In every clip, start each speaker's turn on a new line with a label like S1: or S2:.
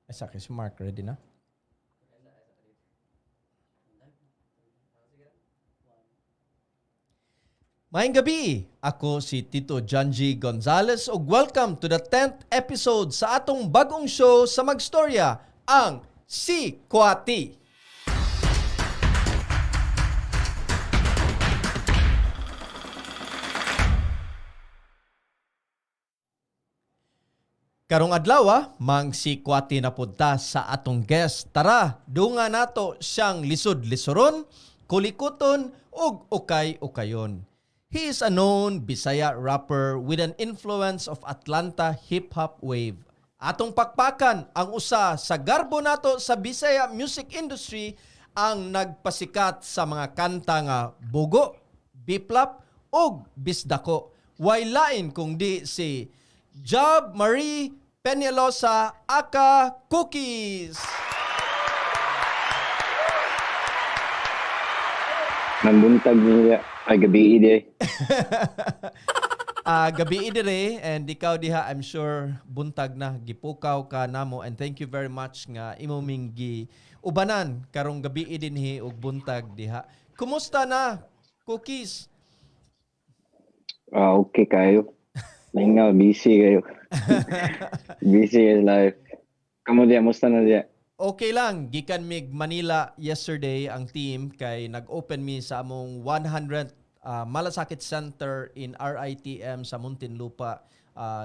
S1: Ay, sa si Mark, ready na? Maayong gabi, ako si Tito Janji Gonzales ug welcome to the 10th episode sa atong bagong show sa Magstorya, ang Si Kwati. Karong adlaw, mang si Kwati na punta sa atong guest. Tara, dunga nato siyang lisod-lisoron, kulikuton ug ukay-ukayon. He is a known Bisaya rapper with an influence of Atlanta hip-hop wave. Atong pakpakan ang usa sa garbo nato sa Bisaya music industry, ang nagpasikat sa mga kanta nga Bugo, Biplap ug Bisdako. Way lain kung di si Job Marie Peñalosa aka Cookies.
S2: Nangbuntag niya. Ay, gabi di.
S1: Ah, gabi dire and ikaw diha, I'm sure buntag na. Gipukaw ka namo and thank you very much nga imo ming gi ubanan karong gabi dinhi ug buntag diha. Kumusta na, Cookies?
S2: Ah, okay kayo. Nga, busy kayo. Busy is life. Kamu diya, musta na diya?
S1: Okay lang, gikan mig Manila yesterday ang team kay nag-open mi sa among 100th Malasakit Center in RITM sa Muntinlupa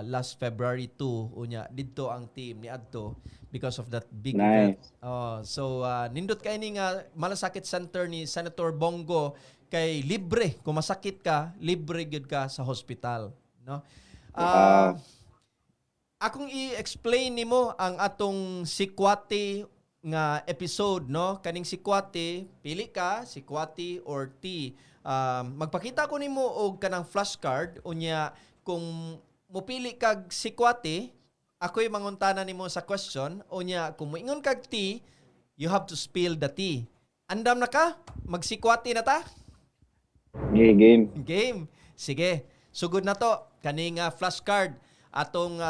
S1: last February 2. Unya didto ang team ni adto because of that big event.
S2: Nice.
S1: Oh, so nindot kay ni nga Malasakit Center ni Senator Bong Go kay libre kung masakit ka, libre gyud ka sa hospital, no? Ah, akong i-explain nimo ang atong sikwati nga episode, no? Kaning sikwati, pili ka sikwati or tea. Magpakita ko nimo og kanang flashcard, unya kung mupili kag sikwati, ako'y manguntana nimo sa question, unya kung moingon kag tea, you have to spill the tea. Andam na ka? Magsikwati na ta?
S2: Yeah, game.
S1: Game. Sige. Sugod na to. Kaning flashcard. Atong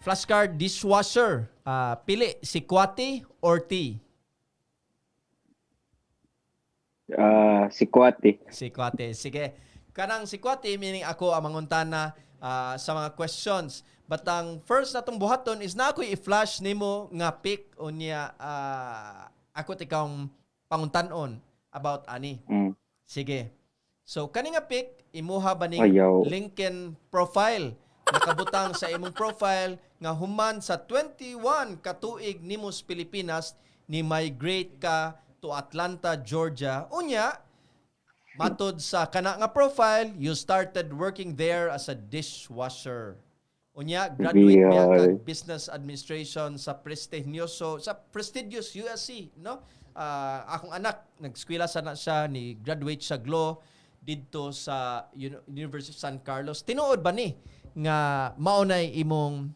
S1: flashcard dishwasher. Pili, sikwati or tea?
S2: Ah, sikwati.
S1: Sikwati. Sige. Kanang sikwati, meaning ako ang manguntana sa mga questions. But ang first natong buhaton is na ako'y i-flash nimo nga pic, unya ako tikang panguntanon about ani. Sige. So kani nga pic, imuha ba ning
S2: Ayaw.
S1: LinkedIn profile? Nakabutang sa imong profile nga human sa 21 katuig nimo sa Pilipinas, ni migrate ka to Atlanta, Georgia. Unya, matod sa kana nga profile, you started working there as a dishwasher. Unya, graduate niya kag business administration sa prestigious USC, no? Ah, akong anak nagskwela sa na siya, ni graduate sa law didto sa University of San Carlos. Tinuod ba ni nga maunay imong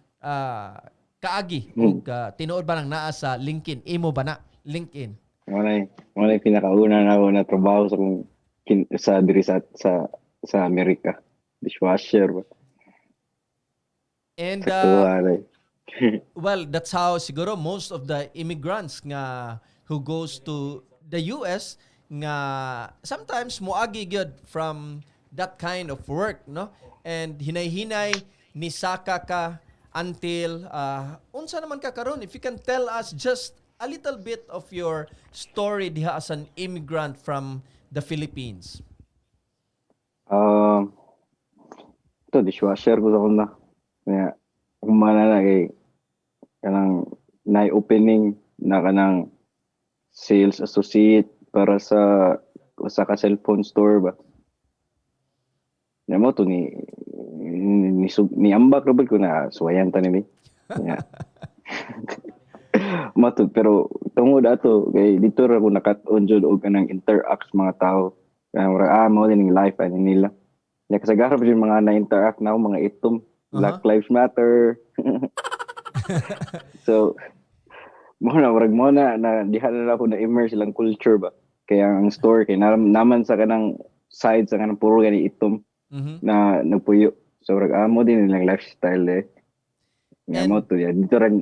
S1: kaagi ug tinuod ba nang naa sa LinkedIn? Imo ba na LinkedIn?
S2: Wala pinakauna na ako na trabaho sa kung sa diri sa Amerika. Dishwasher ba.
S1: And
S2: Sakto wala.
S1: Well, that's how siguro most of the immigrants nga who goes to the US nga sometimes moagi gyud from that kind of work, no? And hinay-hinay ni saka ka until unsa naman ka karon. If you can tell us just a little bit of your story diha as an immigrant from the Philippines.
S2: Ito, dishwasher ko sa una. Kaya, humana na kay kanang na opening na kanang sales associate para sa usa ka cellphone store ba. Nya mo to ni ambak ra ko na suwayan ta ni. Yeah. Matud pero tungod ato kay dito ra ko nakat-on jud og kanang interact sa mga tao. Kaya murag mao din ning life ani nila. Nya kasagaran pa jud mga na-interact na ako, mga itom, Black Lives Matter. So mo na murag mo na na diha na ako na immerse silang culture ba. Kaya ang store kay naman sa kanang side sa kanang puro gani itom na nagpuyo. So murag amo din nilang lifestyle eh. Nga mo to ya dito ra.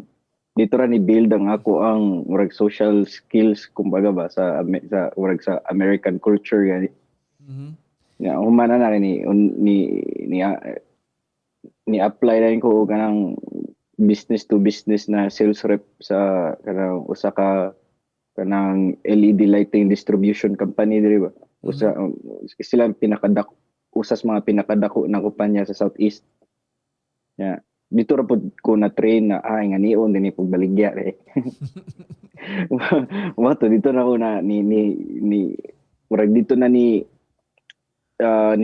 S2: Dito ra ni build ang ako ang murag social skills kumbaga ba sa murag sa American culture gani. Ya, human na ni un, ni ni ni apply na ko og kanang business to business na sales rep sa kanang usa ka kanang LED lighting distribution company diri ba. Usa sila ang usas mga pinakadako na kumpanya sa Southeast. Ya, dito ra pud ko na train na ay nga nion dinhi pug baligya eh. Mo to dito na ko na ni ni ni murag dito na ni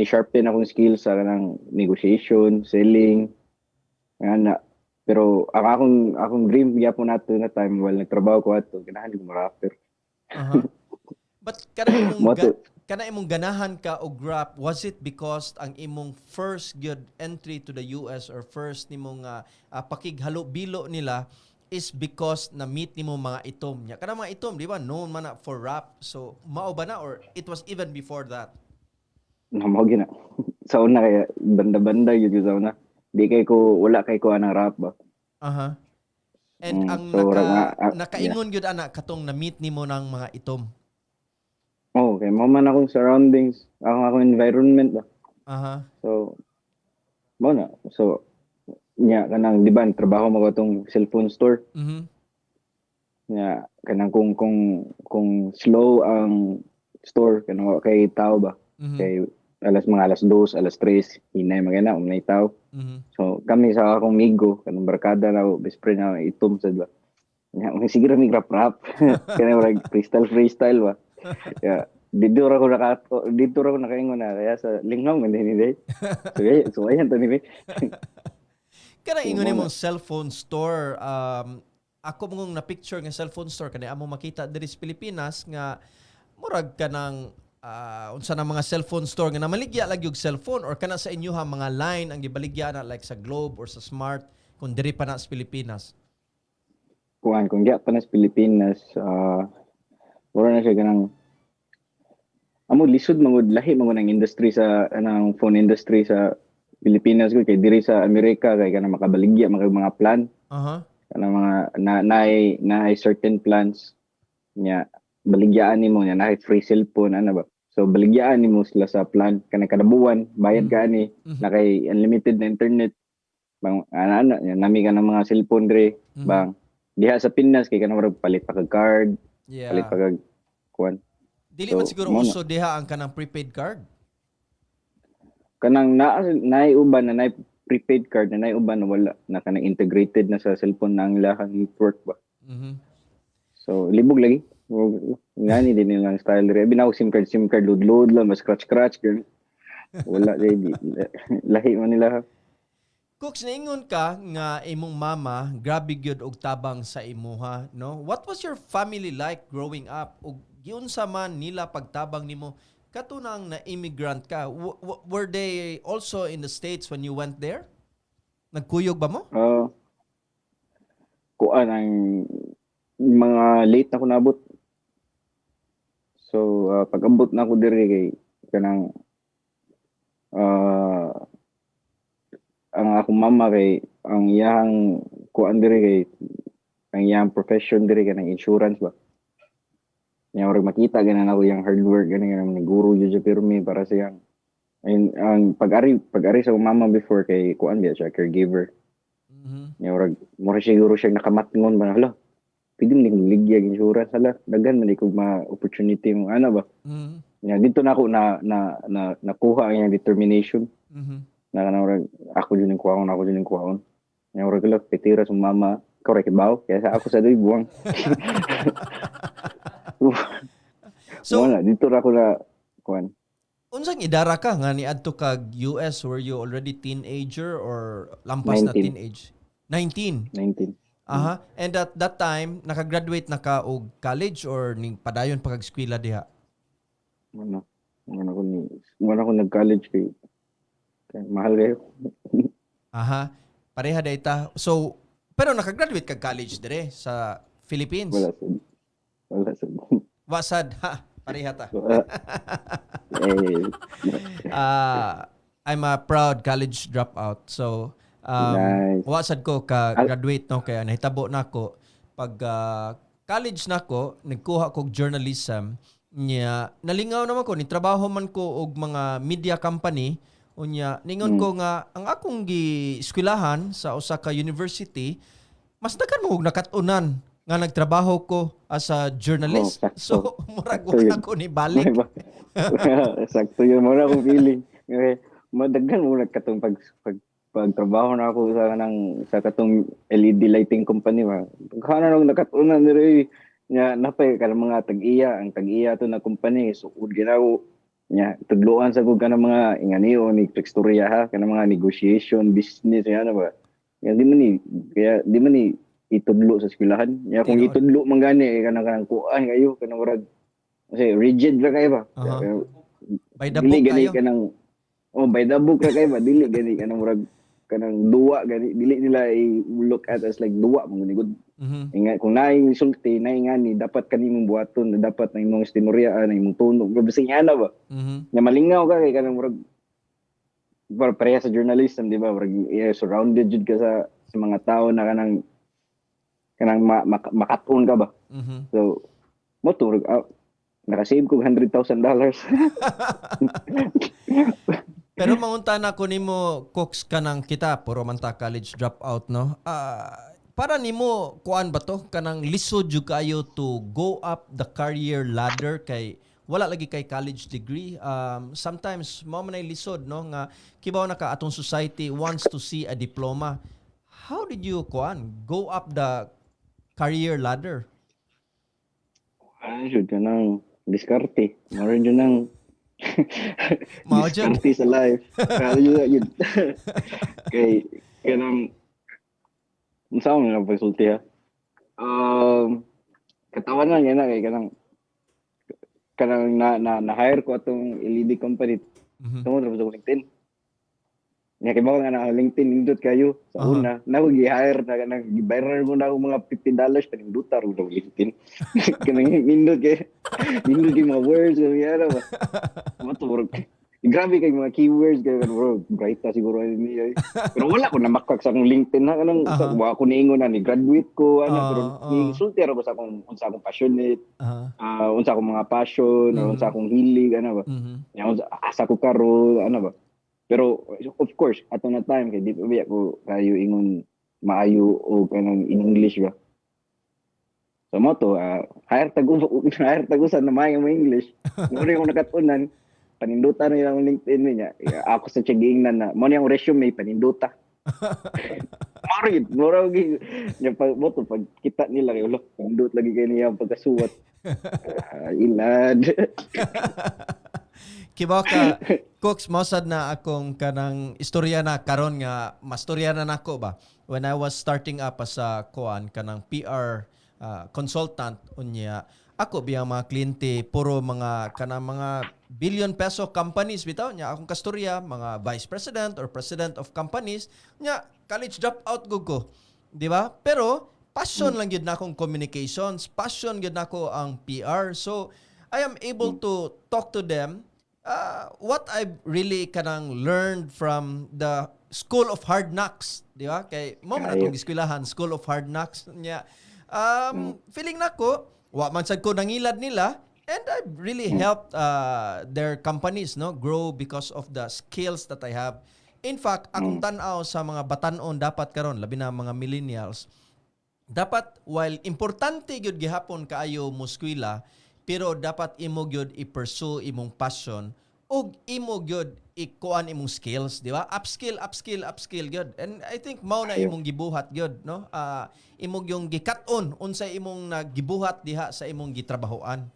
S2: sharpen akong skills sa kanang negotiation, selling, nga na. Pero ang akong dream gyapon nato na time while nagtrabaho ko ato, ganahan ko mo-rapper.
S1: But kana imong
S2: Mo to.
S1: Kana imong ganahan ka og rap, was it because ang imong first good entry to the US or first nimong pakighalo-bilo nila is because na meet nimo mga itom nya? Kana mga itom, di ba, known man na for rap? So mao ba na or it was even before that?
S2: Na mao gyud na. Sa una kaya banda-banda yun sa una. Di kay ko wala kay ko anang rap ba.
S1: And ang
S2: so,
S1: naka,
S2: murag nga,
S1: nakaingon gyud ana katong na meet nimo ng mga itom?
S2: Oh, kay mao man akong surroundings, akong environment ba. So mao na. So nya kanang, di ba, trabaho mo ko tong cellphone store. Nya kanang kung slow ang store, kanang wa kay tao ba. Kay alas mga alas 2, alas 3, hinay mga na umnay tao. So kami sa akong migo, kanang barkada na ako, best friend na itom sa ba. Nya mga sige ra mig rap rap. Kanang murag freestyle freestyle ba. Ya, dito ra ko nakaingon na kaya sa linghaw man din ni. So, so ayan to ni.
S1: Kana ingon
S2: So, mao
S1: nimong cellphone store, ako mong na picture nga cellphone store kani amo makita diri sa Pilipinas nga murag kanang unsa na mga cellphone store nga namaligya lagi og cellphone, or kana sa inyo ha mga line ang gibaligya na like sa Globe or sa Smart kung diri pa na sa Pilipinas?
S2: Kuan kung diya pa na sa Pilipinas, wala na siya ganang amo lisod mangud, lahi mangud ang industry sa anang phone industry sa Pilipinas ko kay diri sa Amerika kay kanang makabaligya mga mga plan, kanang mga na naay naay certain plans nya baligyaan nimo, nya naay free cellphone ana ba. So baligyaan nimo sila sa plan kanang kada buwan bayad ka ani, na kay unlimited na internet bang ana ana nya nami ka ng mga cellphone diri bang. Diha sa Pinas kay kanang murag palit pa kag card, palit pa kag kuan.
S1: Dili man
S2: So,
S1: siguro
S2: mao na.
S1: Uso diha ang kanang prepaid card.
S2: Kanang naa naay uban na naay prepaid card, na naay uban na wala na, kanang integrated na sa cellphone na ang ilahang network ba. So libog lagi ngani din nilang style diri. Binaw SIM card, SIM card, load load lang, mas scratch scratch gyud. Wala di lahi man nila.
S1: Cooks, naingon ka nga imong mama grabe gyud og tabang sa imuha, no? What was your family like growing up? Ug giunsa man nila pagtabang nimo katunang na immigrant ka? Were they also in the States when you went there? Nagkuyog ba mo?
S2: Kuan ang mga late na ko nabot. So pag-abot na ako diri kay kanang ang akong mama kay ang iyang kuan diri kay ang iyang profession diri kanang insurance ba. Nya murag makita ganan ako iyang hard work gani nga naguro jud siya pirmi para sa iyang ayun, ang pag-ari sa akong mama before kay kuan biya siya, caregiver. Nya murag siguro siya nakamatngon ba na, hala, pwede man kong ligyag insurance, hala, daghan man di kog ma opportunity mo ana ba. Nya dito na ako na nakuha ang iyang determination na kanang murag ako jud ning kuhaon, ako jud ning kuhaon. Nya murag hala, pitira sa mama, ikaw ra kibaw kaya sa ako sa doy buwang.
S1: So,
S2: wala dito ra ako na kuan.
S1: Unsang idara ka nga niadto kag US? Were you already teenager or lampas na
S2: 19.
S1: teenage? 19.
S2: 19.
S1: Aha. And at that time, nakagraduate na ka og college or ning padayon pa kag eskwela diha?
S2: Wala ko ni wala ko nag-college kay mahal kayo.
S1: Aha. Pareha day ta. So, pero nakagraduate kag college dire sa Philippines?
S2: Wala sad. Wala sad.
S1: Wasad ha. Pareha ta.
S2: Wala. Eh,
S1: I'm a proud college dropout. So,
S2: Nice.
S1: Wa sad ko ka graduate, no, kaya nahitabo nako pag college nako nagkuha kog journalism nya, nalingaw naman ko ni trabaho man ko og mga media company. Unya ningon ko nga ang akong gi-eskwelahan sa usa ka university mas daghan mo og nakat-unan nga nagtrabaho ko as a journalist.
S2: Oh, sakto.
S1: So murag
S2: Sakto
S1: wala
S2: yun.
S1: ko ni balik.
S2: Sakto yun. Mura akong feeling. Okay. Madaghan mo nagkatong pag pagtrabaho na ako sa kanang sa katong LED lighting company ba. Pagkana nang nakatunan diri nya, napay kanang mga tag-iya, ang tag-iya to na company, so ud ginawo nya tudloan sa kog kanang mga inganiyo ni istorya ha, kanang mga negotiation, business yan ba. Kaya di man ni kaya di man ni itudlo sa eskwelahan. Nya kung
S1: Tinuod.
S2: itudlo man gani eh, kanang kanang kuan kayo, kanang murag kasi rigid ra kayo ba.
S1: By the
S2: Dili
S1: book
S2: gani
S1: kayo.
S2: Kanang, oh, by the book ra kayo ba, dili gani kanang murag kanang duwa gani, dili nila i look at as like duwa mo gani good. Inga kung naay sulti naay ngani dapat kanimong buhaton, dapat na imong istinuryaan na imong tunog, bisag ingana ba. Nga malingaw ka kay kanang murag para pareha sa journalism, di ba? Murag yeah, surrounded jud ka sa mga tao na kanang kanang makat-on ka ba. So mo to murag, nakasave ko $100,000.
S1: Pero mangunta ko nimo, Cooks, kanang kita puro man ta college dropout, no. Para nimo, kuan ba to, kanang lisod jud kayo to go up the career ladder kay wala lagi kay college degree? Sometimes mao man ay lisod, no, nga kibaw na ka atong society wants to see a diploma. How did you kuan go up the career ladder?
S2: Ah, jud kanang diskarte. Mao jud nang
S1: Mao jud.
S2: diskarte sa life. Kaya yun, yun. Kay kanang unsa man lang pagsulti ha. Katawan lang yan na kay kanang kanang na hire ko atong LED company tungod ra sa LinkedIn. Nya kay nga na LinkedIn nindot kayo sa una. Na ko gi-hire na kanang gi-viral mo na ako mga $50 panindutar ko sa LinkedIn. Kanang nindot kay mga words kay ana ba. Mo to murag grabe kay mga keywords kay bro, bright ta siguro ni niya. Pero wala ko na makwak sa akong LinkedIn ha, kanang sa, wa ko niingon na ni graduate ko ana, pero ni sulti ra ko sa akong unsa akong passionate, unsa akong mga passion or unsa akong hilig ana ba. Nya unsa asa ko karon ana ba. Pero of course ato na time kay di pa biya ko kayo ingon maayo o kanang in English ba. So mo to hire tag usa na maayo mo English. Mo rin akong nakatunan, paninduta na yung LinkedIn niya. Ako sa giingnan na mo ni ang resume paninduta. Mao rin, mura gi nya pag mo to pag kita nila kay ulo, panindot lagi kay niya ang pagkasuwat. Ah, ilad.
S1: Kibaw ka, Cooks, mao sad na akong kanang istorya na karon nga mastorya na nako ba. When I was starting up as a kuan kanang PR consultant, unya ako biyang mga kliyente puro mga kanang mga billion peso companies bitaw. Nya akong kastorya mga vice president or president of companies, nya college dropout gud ko, di ba? Pero passion lang gyud na akong communications, passion gyud nako ang PR, so I am able to talk to them what I really kanang learned from the School of Hard Knocks, di ba? Kay mo man
S2: Kayo.
S1: atong eskwelahan, School of Hard Knocks niya. Feeling nako, wa man sad ko nangilad nila and I really helped their companies, no, grow because of the skills that I have. In fact, akong tan-aw sa mga batan-on dapat karon, labi na mga millennials, dapat while importante gyud gihapon kaayo muskwela, pero dapat imo gyud i-pursue imong passion ug imo gyud ikuan imong skills, di ba? Upskill, upskill, upskill gyud. And I think mao na
S2: Ayo.
S1: Imong gibuhat gyud, no? Imo yung gikat-on unsa imong nagibuhat diha sa imong gitrabahoan.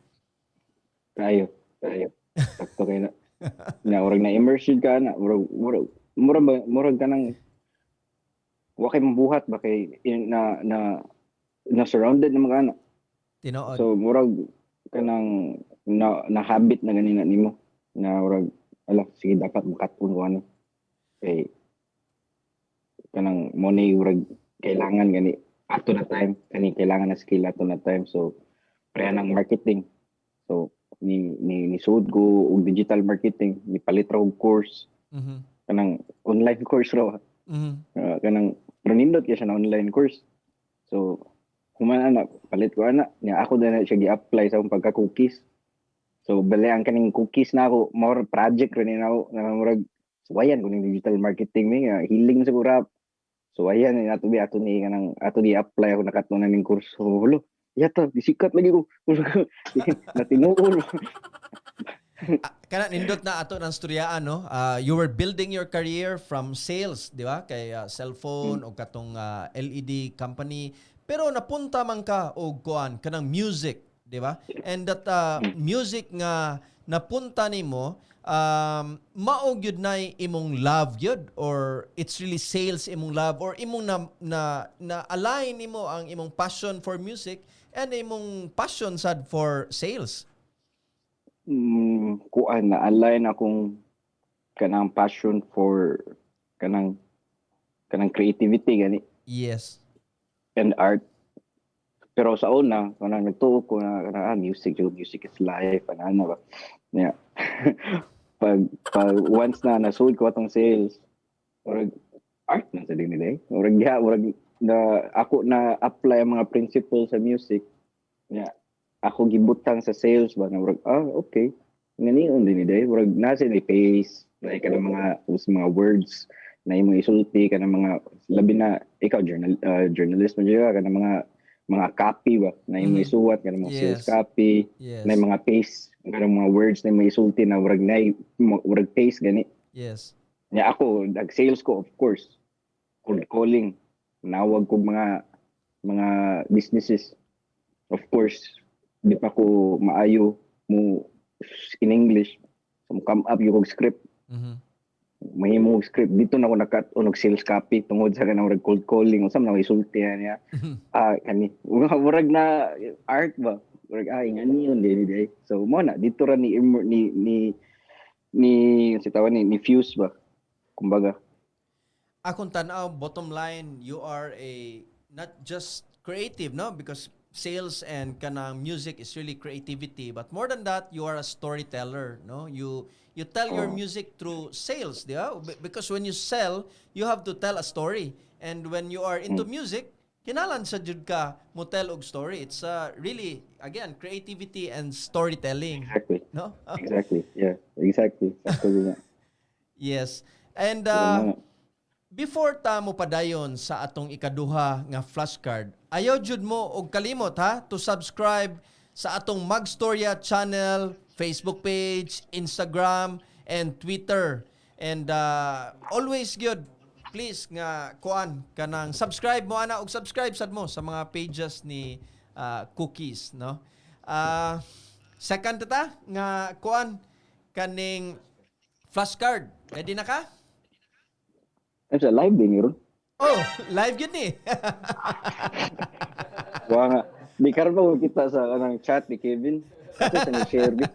S2: Kayo, kayo. Sakto kayo na. Na murag na immersion ka na, murag murag murag ba murag ka nang wa kay mabuhat ba kay na surrounded na mga ana.
S1: Tinuod.
S2: So murag kanang na habit na ganina nimo na murag ala sige, dapat makat-on ko ano kay kanang mo ni murag kailangan gani ato na time, kani kailangan na skill ato na time. So pareha ng marketing, so ni sud ko og digital marketing, ni palit ra og course, kanang online course raw. kanang pero nindot kay siya na online course. So human ana, palit ko ana nya, ako na siya gi-apply sa akong pagka-cookies. So bale ang kaning cookies na ako more project rin ni nako na murag suwayan ko ning digital marketing mi nga hiling sa rap. So ayan ni ato bi ato ni kanang ato di apply ako nakatno na ning kurso. Hulo. Yata, disikat lagi ko. Natinuol.
S1: Ah, kana nindot na ato ng storyaan, no? Ah, you were building your career from sales, di ba? Kay cellphone o katong LED company. Pero napunta man ka og kuan kanang music, di ba? And that music nga napunta nimo, mao gyud nay imong love gyud or it's really sales imong love or imong na align nimo ang imong passion for music and imong passion sad for sales?
S2: Kuan na align akong kanang passion for kanang creativity gani and art. Pero sa una, kanang nagtuo ko na kanang music, jud, music is life, ana ana ba. Yeah. Pag once na nasud ko atong sales, murag art na sa din nila eh. Murag diha, murag na ako na apply ang mga principles sa music. Yeah. Ako gibutang sa sales ba na murag okay. Nganion din ni day. Murag nasa ni pace, like kanang mga us mga words na imong isulti, kanang mga labi na ikaw journalist mo jud ka, kanang mga copy ba na imong isuwat, kanang mga sales copy, na mga pace, kanang mga words na imong isulti na murag na murag pace gani. Nya ako nag-sales ko, of course. Cold calling. Nawag ko mga businesses. Of course, di pa ko maayo mo in English. So, mo come up yung og script. Mahimo og script. Dito na ako nakat og sales copy tungod sa kanang murag cold calling. Unsa man ako isulti niya. Ah, kani. Murag na art ba? Murag ngani yun di di. So mo na dito ra ni si tawag ni fuse ba. Kumbaga.
S1: Akong tanaw, bottom line, you are a not just creative, no? Because sales and kanang music is really creativity, but more than that, you are a storyteller, no? You tell your
S2: Oh.
S1: music through sales, di ba? Because when you sell, you have to tell a story. And when you are into music, kinalan sa jud ka mo tell og story. It's really again creativity and storytelling, no?
S2: Exactly. Yeah, exactly. Sakto yun nga.
S1: Yes. And
S2: Ganun nga.
S1: before ta mo padayon sa atong ikaduha nga flashcard, ayaw jud mo og kalimot ha to subscribe sa atong Magstorya channel, Facebook page, Instagram, and Twitter. And always gyud please nga kuan kanang subscribe mo ana og subscribe sad mo sa mga pages ni Cookies, no? Second ta nga kuan kaning flashcard. Ready na ka?
S2: Ay, sa live din ron.
S1: Oh, live gyud ni.
S2: Wa nga. Di karon pa ko kita sa kanang chat ni Kevin. Kasi sa ni-share di.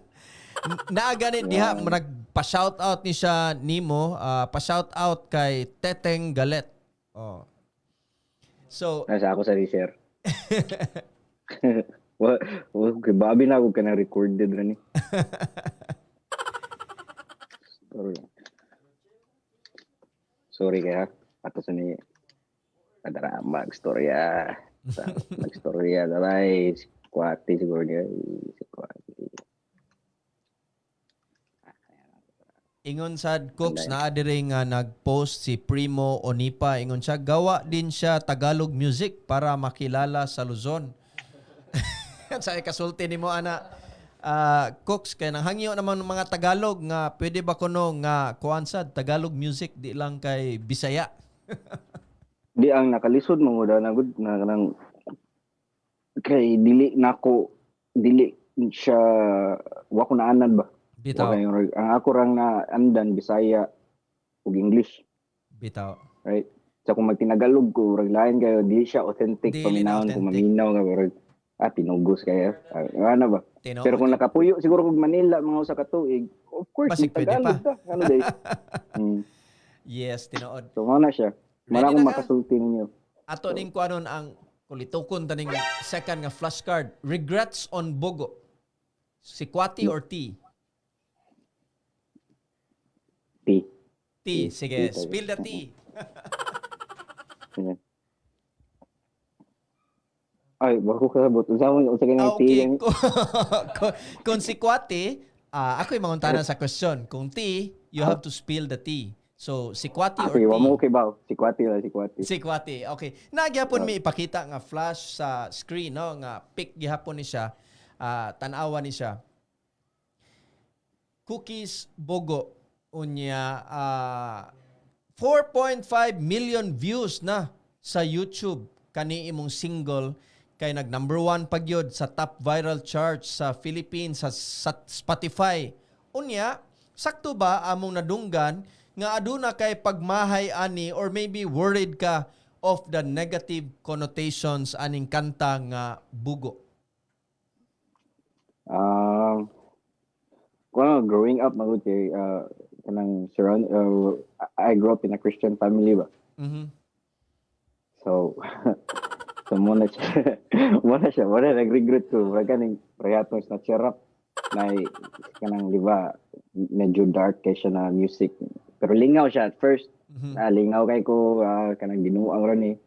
S1: Naa gani diha nagpa-shout out ni siya nimo, pa-shout out kay Teteng Galet. Oh. So,
S2: Nasa ako sa ni-share. Wa kay babi na ako kanang recorded ra ni. Sorry. Sorry kaya. Ato sa ni Kadara magstorya. Sa magstorya dalay si Kwati siguro niya. Si Kwati.
S1: Ingon sad, Cooks, naa diri nga nag-post si Primo Onipa, ingon siya gawa din siya Tagalog music para makilala sa Luzon. Sa kasulti nimo ana, Cooks, kay nang hangyo naman ng mga Tagalog nga pwede ba kuno nga kuan sad Tagalog music, di lang kay Bisaya.
S2: Di ang nakalisod mo na gud na kanang kay dili nako dili siya, wa ko naanad ba.
S1: Bitaw.
S2: Wa kay ang ako rang na andan Bisaya ug English, right? So kung magtinagalog ko, murag lain kayo, dili siya authentic.
S1: Dili na
S2: Paminawon kung
S1: authentic.
S2: maminaw ka, murag tinugos kayo. Ah, ano ba?
S1: Tinuod.
S2: Pero kung nakapuyo siguro kog Manila mga usa ka tuig, of course,
S1: Basig pwede
S2: Tagalog ka. Ano day?
S1: Yes, tinuod.
S2: So mao na siya.
S1: Ready
S2: Mara
S1: na
S2: akong
S1: ka?
S2: makasulti ninyo.
S1: Ato ning kuanon ang kulitukon taning second nga flashcard. Regrets on Bogo. Sikwati or tea?
S2: Tea.
S1: Tea. Sige,
S2: Tea.
S1: spill the tea.
S2: Ay, wa ko kasabot. Unsa man, unsa kanang tea?
S1: Okay. Kung sikwate, ako'y mangutana sa question. Kung tea, you have to spill the tea. So, sikwate or
S2: Sige, wa
S1: tea?
S2: mo kay baw. Sikwate lang, sikwate.
S1: Sikwate. Okay. Nagyapon mi ipakita nga flash sa screen, no, nga pic gihapon ni siya. Tan-awa ni siya. Cookies Bogo, unya 4.5 million views na sa YouTube kani imong single, kay nag number one pagyod sa top viral charts sa Philippines sa Spotify. Unya, sakto ba among nadunggan nga aduna kay pagmahay ani or maybe worried ka of the negative connotations aning kanta nga Bugo?
S2: Well, growing up, magud kay kanang surround I grew up in a Christian family ba. So mao na siya, mao na nag-regret ko. Mura kaning parehas na cheer up na kanang, di ba, medyo dark kay siya na music. Pero lingaw siya at first. Ah, lingaw kay ko, kanang binuang ra ni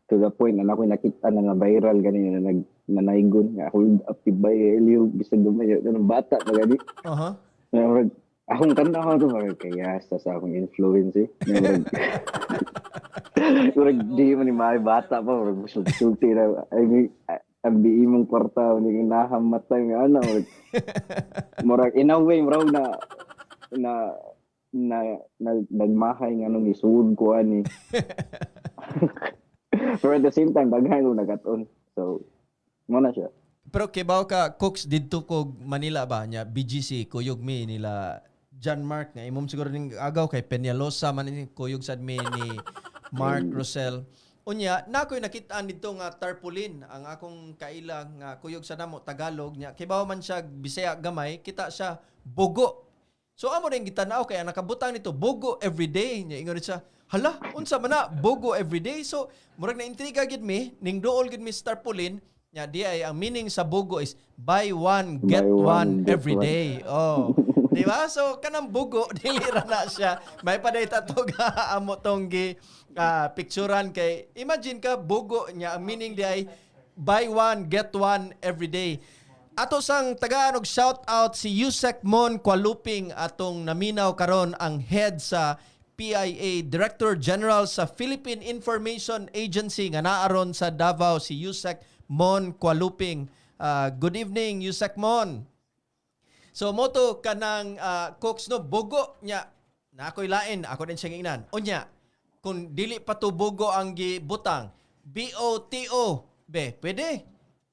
S2: to the point na ako'y nakita na na viral gani na nag nanaygon nga "Hold up tibay Elio bisag gamay," kanang bata pa gani. Na murag, akong kanta ko to, murag kaya sa akong influence eh. Na murag di man ni may bata pa, murag sulti na, I mean, ang bi imong kwarta ni nahamatay nga ano, murag in a way murag na na na, na nagmahay nga nung isuod ko ani. Pero at the same time, daghan ko nagkat-on. So, mao na siya.
S1: Pero kibaw ka, Cooks, didto ko Manila ba niya, BGC, kuyog mi nila John Mark nga imong siguro ning agaw kay Peñalosa man ni, kuyog sad mi ni Mark Rosel. Unya, na ako'y nakitaan dito nga tarpaulin ang akong kaila nga kuyog sa namo Tagalog niya. Kibaw man siya Bisaya gamay, kita siya "Bugo." So amo rin gitanaw kay ang nakabutang nito "Bugo everyday" niya. Ingon siya, "Hala, unsa man na bugo everyday?" So murag na intriga gid mi, ning duol gid mi sa tarpaulin nya, di ay ang meaning sa bugo is buy one get
S2: Buy
S1: one,
S2: one, get
S1: every
S2: one.
S1: Day. Oh. Di ba? So kanang bugo dili ra na siya. May paday tato ga amo tong gi picturean kay imagine ka bugo niya, ang meaning di ay buy one get one every day. Ato sang tagaan og shout out si Usec Mon Cualoping, atong naminaw karon, ang head sa PIA, Director General sa Philippine Information Agency nga naaron sa Davao, si Usec Mon Cualoping. Good evening, Usec Mon. So moto kanang Cooks, no, bugo nya na ako'y lain ako din siyang ingnan. Unya kung dili pa to bugo ang gibutang, BOTO be pwede.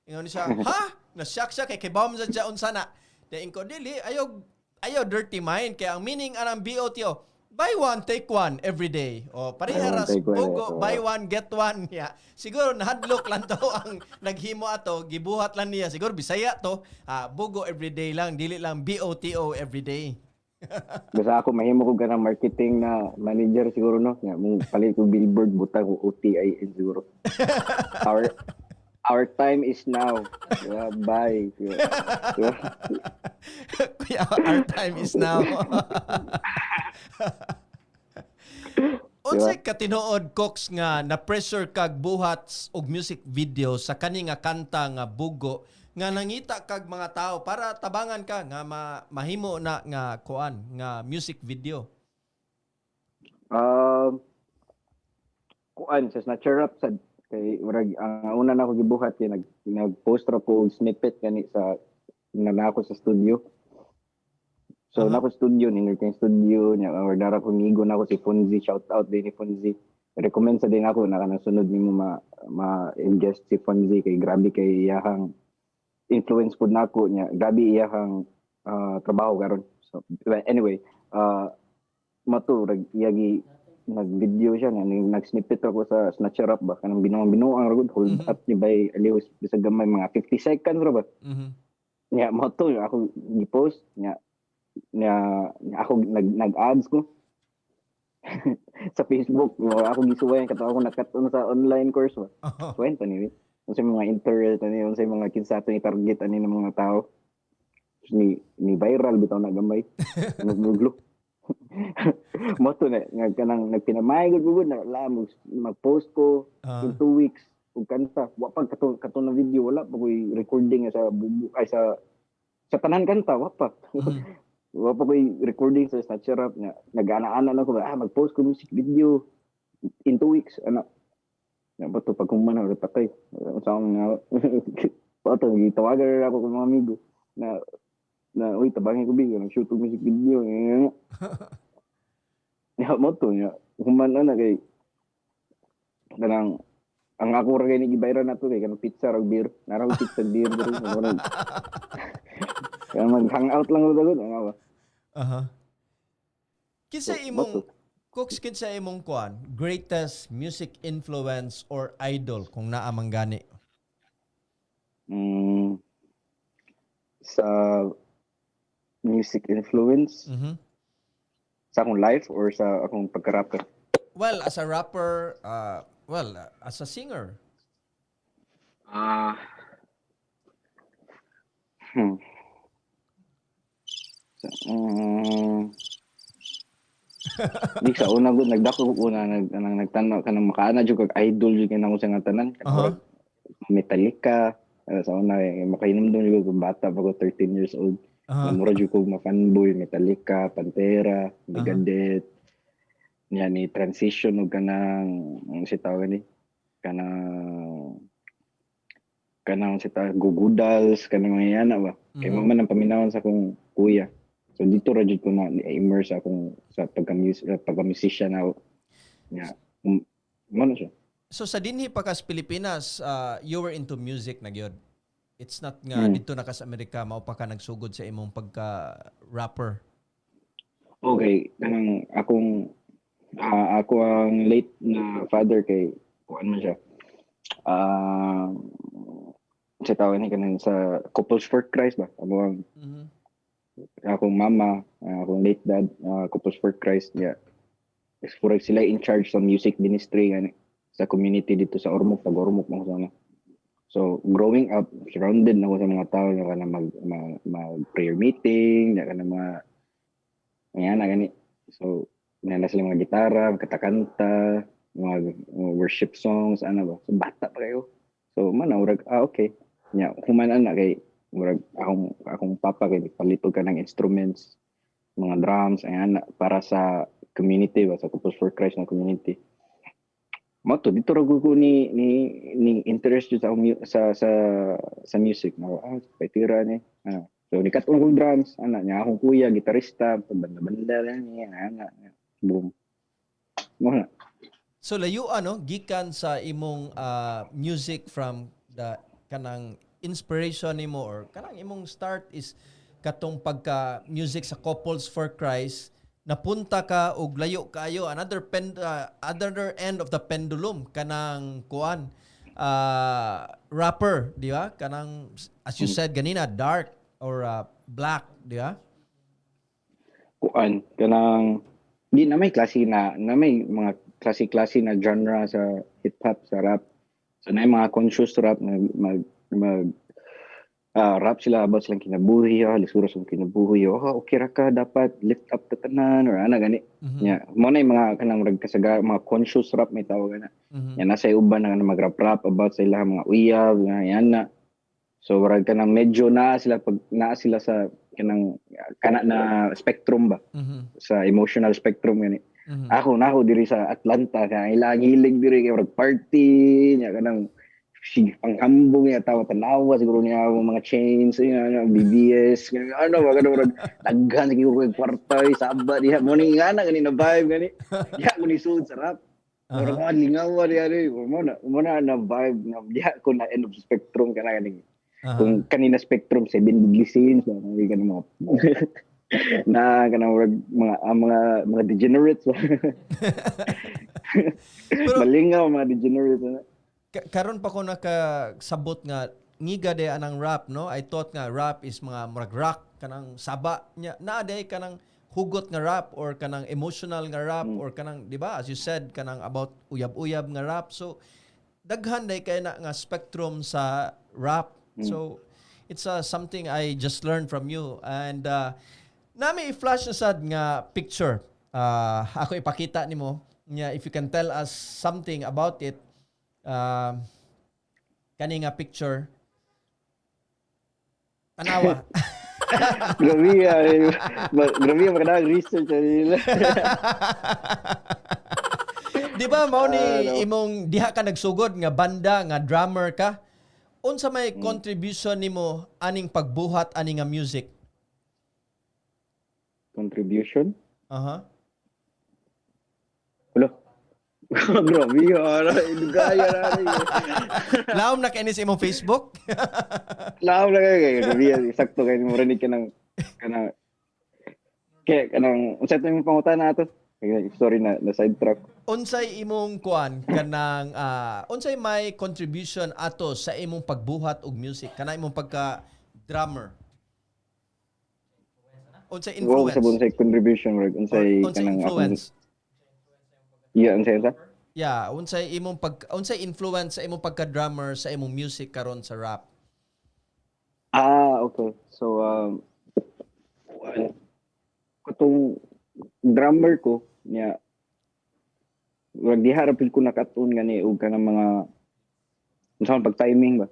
S1: Ingon siya, "Ha?" Na-shock siya kay kibaw man sa siya unsa na. Dayon ko, "Dili, ayo ayo dirty mind kay ang meaning anang BOTO, buy one take one every day." O
S2: Buy one,
S1: parehas
S2: take one,
S1: bugo,
S2: eh.
S1: buy one get one niya. Siguro nahadlok lang to ang naghimo ato, gibuhat lang niya. Siguro Bisaya to, bugo everyday lang, dili lang BOTO everyday.
S2: Basta ako mahimo ko kanang marketing na manager siguro, no. Nga mong palit ko billboard, butang ko OTIN siguro. Our time is now. Yeah, bye. Yeah.
S1: Kuya, our time is now. Unsay katinuod, Cox, nga na pressure kag buhat og music video sa kani nga kanta nga Bugo nga nangita kag mga tao para tabangan ka nga mahimo na nga kuan nga music video?
S2: Kuan sa Snatcher Up sad kay murag ang una na ako gibuhat kay nag-post ra ko og snippet kani sa na na ako sa studio. So na ako studio ni kay studio niya or dara ko migo na ako si Fonzie, shout out din ni Fonzie. Recommend sa din ako na kanang sunod nimo ma invest si Fonzie kay grabe kay iyahang influence pud nako niya. Grabe iyahang trabaho karon. So well, anyway, mato rag iyagi nag-video siya na nag-snippet ako sa Snatcher Up ba, kanang binuang binuang ra gud, "Hold up ni by Aliw," bisag gamay, mga 50 seconds ra ba niya. Mo to ako gi-post niya niya ako nag-ads ko sa Facebook mo, ako gisuwayan kato ako nakat-on sa online course ba. Suwayan pa ni unsa mga interest ani, unsa mga kinsa ato i-target ani ng mga tao ni viral bitaw na gamay nagmuglo mo to na nga kanang nagpinamay gud gud na la mag-post ko in 2 weeks. ug kanta. Wa pa kato na video, wala pa ko'y recording sa bubu ay sa tanan kanta wa pa. Wa pa ko'y recording sa Snatcher Rap nga nag-ana-ana na ko, ah, mag-post ko music video in 2 weeks ana. Ya ba to, pag human na patay. Sa akong nga pa to, gitawagan na ako kong mga amigo na uy, tabangin ko bi, nag-shoot og music video. Ya mo to ya human na kay kanang ang ako ra kay ni gibayran nato kay kanang pizza ra ug beer. Nara ko pizza, beer diri. Kaya mag hang out lang ko dagod ano ba.
S1: Kinsa
S2: So,
S1: imong
S2: mo to.
S1: Cooks, kinsa imong kuan greatest music influence or idol kung naa man gani?
S2: Sa music influence sa akong life or sa akong pagka-rapper?
S1: Well, as a rapper, well, as a singer.
S2: Ah. Di sa una gud nagdako ko una nag anang nagtanaw kanang makaana jud kag idol jud kay nako sa nga tanan.
S1: Aha.
S2: Metallica ano, sa una eh, makainom jud ko bata pa ko, 13 years old. Mura jud ko ma-fanboy Metallica, Pantera, Megadeth. Niya ni transition og kanang ang si tawag ni kanang si tawag Goo Goo Dolls, kanang mga yana ba. Kay mao man ang paminawon sa akong kuya. So dito ra jud ko na immerse akong sa pagka-music, pagka-musician ako. Nya. Mao na siya.
S1: So sa dinhi pa kas Pilipinas, you were into music na gyud. It's not nga dito na ka sa Amerika mao pa ka nagsugod sa imong pagka rapper.
S2: Okay, kanang akong ako ang late na father kay kuan man siya. Ah, sa tawag ni kanang sa Couples for Christ ba? Amo ang akong mama, akong late dad, Couples for Christ niya. Yeah. Murag sila in charge sa music ministry gani sa community dito sa Ormoc, tag Ormoc man ko sana. So growing up, surrounded na ako sa mga tao nga kana mag prayer meeting, na kana mga ayan na gani. So na sila mga gitara, katakanta, mga worship songs, ano ba. So bata pa kayo. So man murag ah okay. Nya human ana kay murag akong papa kay palit og kanang instruments, mga drums, ayan na, para sa community ba, sa Couples for Christ na community. Mo to dito ra ko ni interest jud sa akong sa music na ah tira ni. Ah. So ni kat kong drums ana niya, akong kuya gitarista, banda-banda lang niya ana. Boom. Mo na.
S1: So layo ano gikan sa imong music from the kanang inspiration nimo or kanang imong start is katong pagka music sa Couples for Christ, napunta ka og layo kaayo, another end of the pendulum, kanang kuan rapper, di ba, kanang as you said ganina, dark or black, di ba?
S2: Kuan kanang di na may klase na may mga klase-klase na genre sa hip hop, sa rap. So na mga conscious rap na mag mag rap sila about silang kinabuhi, ah, lisura sa kinabuhi, oh, okay ra ka, dapat lift up ta tanan or ana gani. Nya, mo na yung mga kanang murag kasaga mga conscious rap may tawag ana. Nya nasa uban na mag-rap rap about sa ilang mga uyab, nga yan na. So murag kanang medyo naa sila pag naa sila sa kanang kana na spectrum ba, sa emotional spectrum gani. Ako na ako diri sa Atlanta kay ilang hilig diri kay murag party nya kanang sige panghambong niya tawa tanawa siguro niya ang mga chains yun, ano, BBS ganun, ano ba kanang murag daghan siguro kay kwarta eh, saba diha mo ni nga na gani na vibe gani diha ko ni sud sa rap. Murag mga lingawa diha ni mo na vibe na diha ko na end of spectrum kana gani. Kung kanina spectrum Seven Deadly Sins ba mga ganun, mga na kanang murag mga ang mga degenerates ba.
S1: Pero
S2: malingaw mga degenerates ano.
S1: Karon pa ko nakasabot nga ngiga de anang rap, no? I thought nga rap is mga murag rock kanang saba nya naa day kanang hugot nga rap or kanang emotional nga rap or kanang, di ba, as you said, kanang about uyab-uyab nga rap. So daghan day kay na nga spectrum sa rap. So it's something I just learned from you and nami i-flash na sad nga picture, ako ipakita nimo nya if you can tell us something about it. Kani nga picture. Tanawa.
S2: Grabe ah. Grabe ang mga research nila.
S1: Di ba mao ni
S2: Ah, no.
S1: imong diha ka nagsugod nga banda nga drummer ka? Unsa may contribution nimo aning pagbuhat ani nga music?
S2: Contribution?
S1: Aha.
S2: Wala. Grabe ah. Dugaya na rin.
S1: Laom na kay ni sa imong Facebook?
S2: Laom na kayo. Grabe ah. Sakto kayo. Murinig ka ng kanang kaya kanang unsa to imong pangutana ato? Sorry na na sidetrack.
S1: Unsay imong kuan kanang unsay may contribution ato sa imong pagbuhat og music kana imong pagka drummer? Unsay
S2: Wow,
S1: influence?
S2: sa unsay contribution reg unsay
S1: Or unsay
S2: kanang akong
S1: influence?
S2: Yeah, unsay unsa?
S1: Yeah, unsay influence sa imong pagka drummer sa imong music karon sa rap?
S2: Ah, okay. So well, katong drummer ko niya, wag diha ra pud ko nakatun gani og kanang mga unsa man pag timing ba.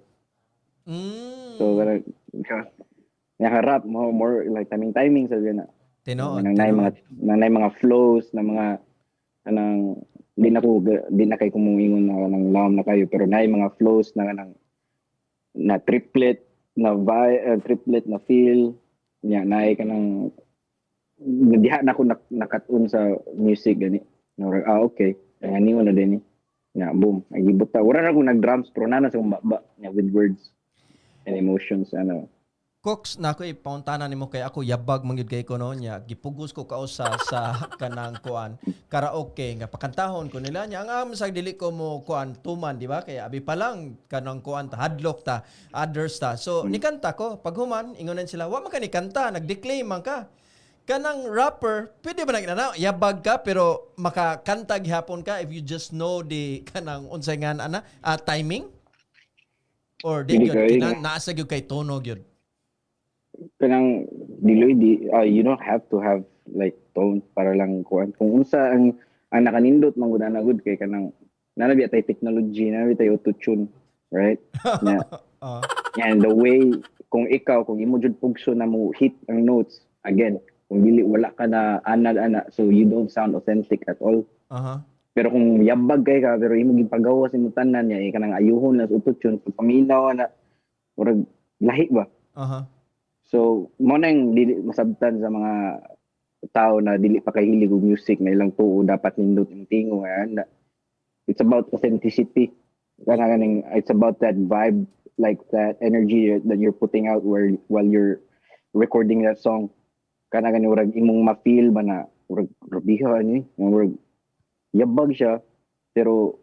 S2: So kanang nga rap mo more like timing timing sa gana.
S1: Tinuod.
S2: Nang nay mga
S1: Tinuod.
S2: nang nay mga flows na mga kanang di na kay kumuingon na kanang lawom na kayo, pero nay mga flows na kanang na triplet na triplet na feel niya, naay kanang diha na ako nakat-on sa music gani. Murag, ah, okay, ani na din ni na boom ay gibuta. Wala na ako nag drums pero nana sa akong baba niya with words and emotions ano.
S1: Cooks na ako ipauntanan nimo kay ako yabag man gyud kay ko no niya gipugos ko kausa sa kanang kuan karaoke nga pakantahon ko nila niya ang am sa dili ko mo kuan tuman, di ba, kay abi pa lang kanang kuan ta, hadlok ta, others ta. So nikanta ko. Paghuman, ingonan sila, "Wa man ka nikanta, nagdeclaim man ka." Kanang rapper, pwede ba nang yabag ka pero makakanta gihapon ka if you just know the kanang unsay nga ana timing or di
S2: Dili
S1: gyud
S2: kayo,
S1: kina, naa sa gyud kay tono gyud?
S2: Kanang dili di you don't have to have like tone para lang kuan kung unsa ang nakanindot man gud ana gud kay kanang naa na tay technology, naa na tay auto tune, right na? And the way kung ikaw, kung imo jud pugso na mo hit ang notes again, kung dili wala ka na anad ana, so you don't sound authentic at all. Pero kung yabag kay ka pero imo gipagawas imo tanan niya eh, kanang ayuhon lang sa auto tune, pag paminaw na murag lahi ba. So, mo na yung dili masabtan sa mga tao na dili pa kahilig og music na ilang tuo dapat nindot yung tingo nga na. It's about authenticity. Kana kaning it's about that vibe, like that energy that you're putting out where while you're recording that song. Kana gani murag imong ma-feel ba na murag grabiha ni, murag yabag siya pero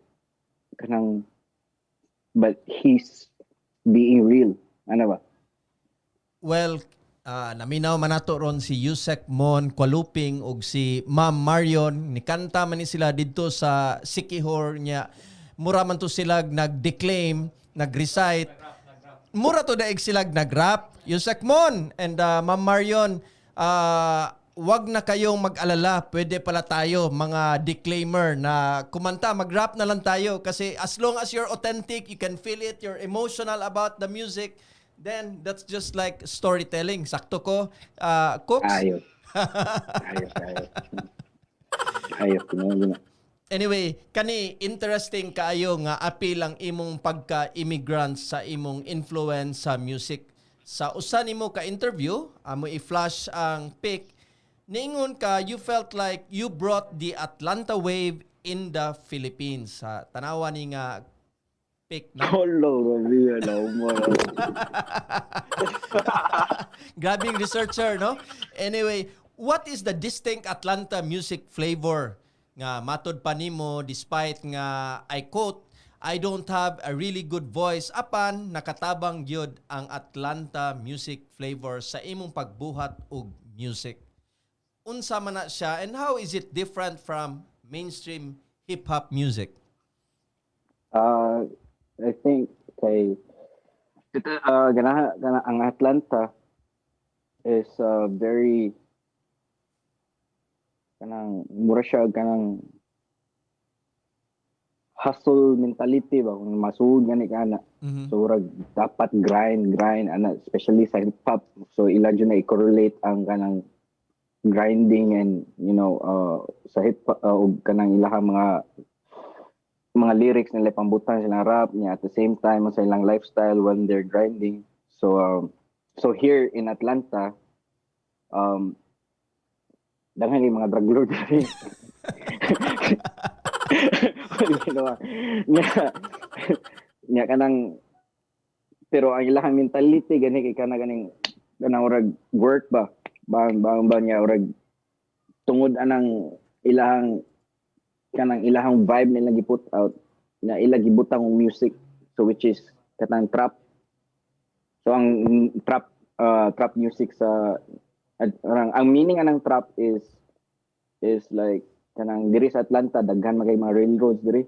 S2: kanang but he's being real. Ano ba?
S1: Well, naminaw man nato ron si Yusek Mon Kwaluping ug si Ma'am Marion, nikanta man ni sila didto sa Sikihor niya. Mura man to sila nag-declaim, nag-recite. Mura to daig sila nag-rap. Yusek Mon and Ma'am Marion, wag na kayong mag-alala. Pwede pala tayo mga declaimer na kumanta, mag-rap na lang tayo kasi as long as you're authentic, you can feel it, you're emotional about the music, then that's just like storytelling. Sakto ko, Cooks?
S2: Ayos. Ayos, ayos. Ayos, tinuod na.
S1: Anyway, kani interesting kaayo nga apil ang imong pagka-immigrant sa imong influence sa music. Sa usa nimo ka interview, amo i-flash ang pic, niingon ka you felt like you brought the Atlanta wave in the Philippines. Sa tanawa ni nga pic na.
S2: Holo, grabe, alam mo.
S1: Grabing researcher, no? Anyway, what is the distinct Atlanta music flavor nga matod pa nimo despite nga, I quote, "I don't have a really good voice," apan nakatabang gyud ang Atlanta music flavor sa imong pagbuhat og music? Unsa man na siya and how is it different from mainstream hip hop music?
S2: I think kay ito, ganaha, gana, ang Atlanta is very kanang mura siya kanang Hustle mentality ba, kung masuod gani ka na. So murag dapat grind grind ana, especially sa hip hop. So ila jud na i-correlate ang kanang grinding and sa hip hop ug kanang ilahang mga lyrics nila, pambutan silang rap niya, at the same time sa ilang lifestyle when they're grinding. So here in Atlanta, daghan kay mga drug lord diri. Nya kanang, pero ang ilahang mentality gani kay kana ganing kanang murag work ba, bang bang ba niya, murag tungod anang ilahang kanang ilahang vibe nila gi-put out na ila gibutang og music, so which is katang trap. So ang trap, trap music sa ang meaning anang trap is like kanang diri sa Atlanta, daghan man kay mga railroads diri.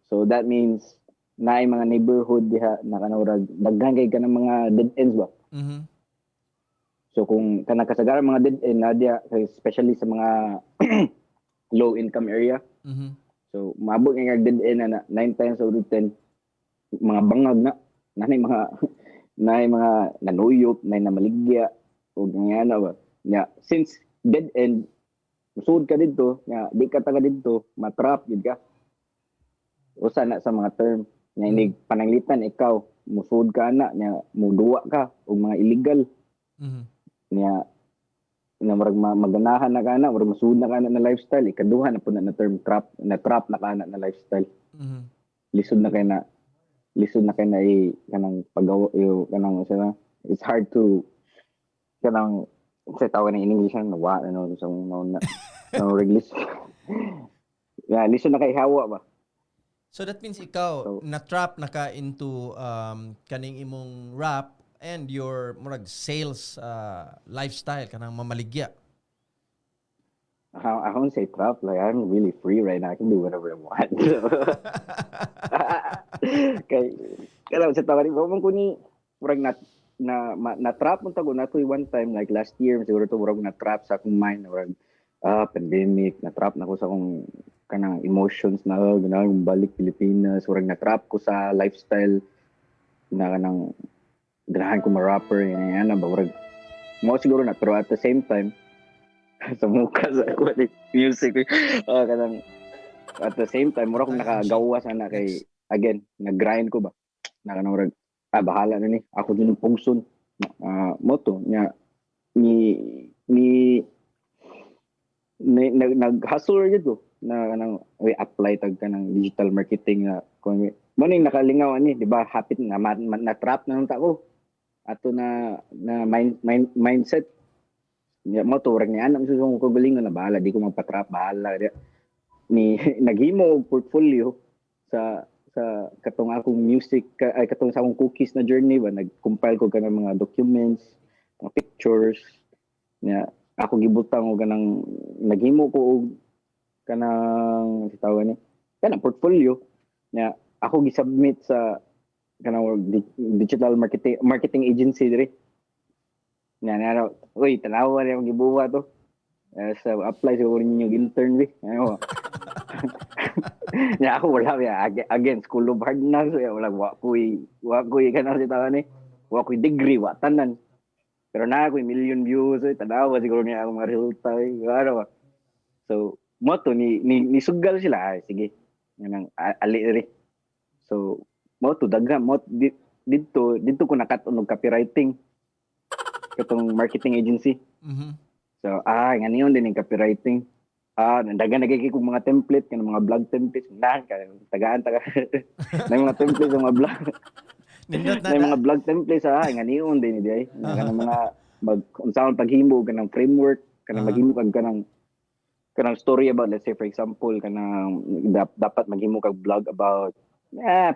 S2: So that means naay mga neighborhood diha na kanang murag daghan kay kanang mga dead ends ba. So kung kanang kasagaran mga dead end na diha, especially sa mga low income area. So maabot nga dead end na 9 times out of 10 mga bangag na nanay, mga naay mga nanuyop, naay namaligya ug nga ano ba. Nya since dead end, musuod ka didto, nya di ka taga didto, matrap gid ka. Usa na sa mga term nga inig pananglitan ikaw musuod ka na nya muduwa ka og mga illegal. Nya na murag maganahan na ka na, murag masuod na ka na na lifestyle, ikaduha na pud na na term trap, na trap na ka na na lifestyle. Lisod na kay na, lisod na kay na i kanang pagawa yo, kanang sa it's hard to kanang sa tawag ng in English na wa ano sa no na no reglis, yeah, lisod na kay hawa ba.
S1: So that means ikaw
S2: So-
S1: na-trap na ka into kaning imong rap and your murag sales lifestyle, kanang mamaligya.
S2: I won't say trap. Like, I'm really free right now. I can do whatever I want. Kay kanang sa tawag mo man ko ni murag na na ma, na trap mo tago na to one time, like last year siguro to, murag na trap sa akong mind na murag pandemic, na trap na ko sa akong kanang emotions na ganahan balik Pilipinas, murag na trap ko sa lifestyle na kanang ganahan ko ma-rapper yan yan ba, murag mo siguro na. Pero at the same time sa muka sa ako ni music, kanang at the same time mura kong nakagawa sana kay again nag-grind ko ba na kanang murag bahala na ni ako din pugson mo to nya ni nag nag-hustle gyud ko na kanang we apply tag kanang digital marketing na kung mo ning nakalingaw ani, di ba? Hapit na na trap na nung ko ato na na mindset nya mo to, rang niya anak sa akong kagalingon na bahala, di ko magpa-trap, bahala di ni naghimo og portfolio sa katong akong music ay katong sa akong cookies na journey ba. Nag-compile ko kanang mga documents, mga pictures nya ako gibutang og kanang naghimo ko og kanang si tawag ni kanang portfolio nya ako gisubmit sa kanang digital marketing agency diri nya na, "Uy, tanawa niya akong gibuhat to." Eh, sa apply siguro ninyo intern bi. Ano nya ako wala ya, again, school of hard knocks ya, wala, wa ko'y kanang si tawag ni wa ko'y degree, wa tanan, pero na ako'y million views, oy, tanawa siguro niya akong mga resulta, oy, ano ba. So mo to ni sugal sila, "Ay sige, kanang ali ri." So mo to daghan mo didto ko nakat-on og copywriting katong marketing agency. So, ngani yun din yung copywriting. Daghan na kay kog mga template, kanang mga blog templates, na tagaan taga. Na mga templates sa mga blog.
S1: Nindot na
S2: Na mga blog templates, ngani yun din di ay. Na kanang mga mag unsaon paghimo kanang framework, kanang maghimo kag kanang story about, let's say for example, kanang dapat maghimo kag blog about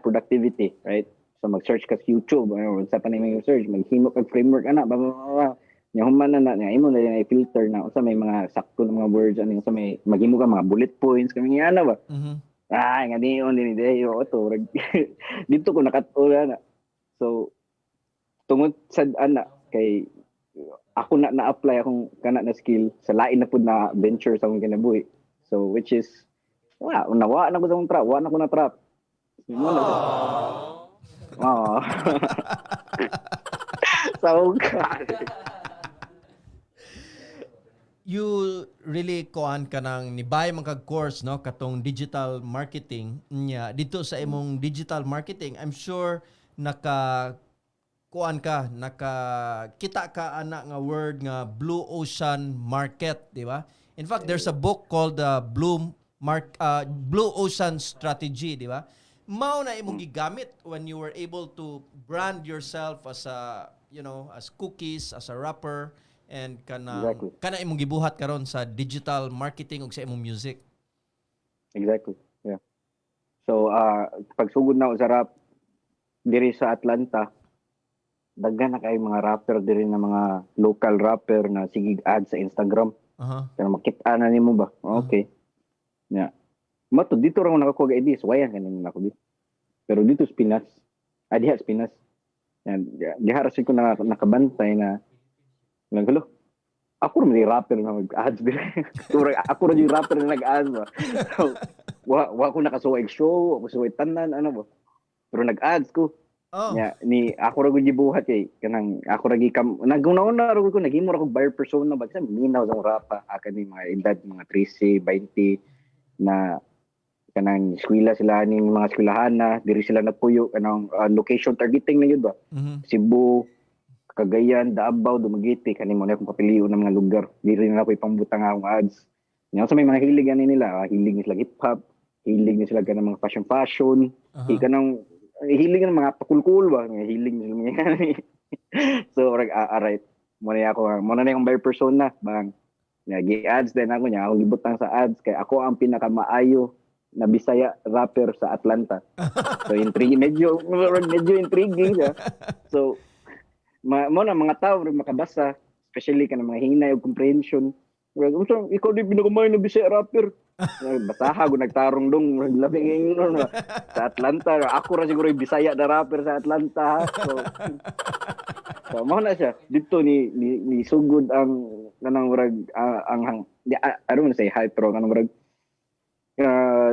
S2: productivity, right? So mag-search ka sa YouTube, ano, unsa pa ni may search, maghimo kag framework ana, ba ba ba, ba. Nya human na na nya imo na din i-filter na unsa may mga sakto na mga words, ano, unsa may maghimo ka mga bullet points kami nga ana ba. Nga di yun din di yo to dito ko nakat-on na. So tungod sa ana kay ako na na-apply akong kana na skill sa lain na pud na venture sa akong kinabuhi. So which is Wala, nawa na ko sa akong trap, wa na ko na trap. Mo na. Oh. So, God.
S1: You really kuan ka nang ni-buy man kag course, no, katong digital marketing niya. Dito sa imong digital marketing, I'm sure naka kuan ka, naka kita ka ana nga word nga blue ocean market, di ba? In fact, there's a book called the Blue Ocean Strategy, di ba? Mao na imong gigamit when you were able to brand yourself as a you know as Cookies, as a rapper, and kana kana imong gibuhat karon sa digital marketing ug sa imong music.
S2: Exactly. Yeah. So, pagsugod na ako sa rap diri sa Atlanta, daghan na kay mga rapper diri na mga local rapper na sige ad sa Instagram. Kaya makita na nimo ba? Okay. Yeah. Mato dito ra ko nakakuha ideas, wayan kanin nako di. Pero dito sa Pinas, ah, diha sa Pinas. Yan, diha ra ko na nakabantay na naghulo. Ako ra man yung rapper na mag-ads diri. Murag ako ra yung rapper na nag-ads ba. So, wa ko nakasuway show, wa ko suway tanan ano ba. Pero nag-ads ko. Nya ni ako ra gud gibuhat kay kanang ako ra gikam naguna-una ra gud ko, naghimo ra kog buyer persona ba kasi minaw sa akong rapa aka ni mga edad mga 13, 20 na kanang eskwela sila ning mga eskwelahan na diri sila nagpuyo, kanang location targeting na yun ba. Cebu, Cagayan, Davao, Dumaguete, kani mo na akong papilion ng mga lugar. Diri na ako ipambutang akong ads. Nya sa may mga hilig ani nila, hilig ni sila hip hop, hilig ni sila kanang mga fashion fashion, kanang hilig ng mga pakulkul ba, mga hilig nila mga So rag alright, mo na ako, mo na akong buyer persona bang. Nya gi-ads din ako niya, akong gibutang sa ads kay ako ang pinakamaayo na Bisaya rapper sa Atlanta. So intriguing, medyo medyo intriguing siya. So mo na mga tao murag makabasa, especially kanang mga hinay og comprehension. Murag, "Unsa, ikaw di pinakamaayo na Bisaya rapper?" Murag, basaha go nagtarong dong, murag labi ngayon no, sa Atlanta, ako ra siguro yung Bisaya na rapper sa Atlanta, ha. So mo na siya dito ni sugod ang kanang murag ang di, I don't wanna say hype, pero kanang murag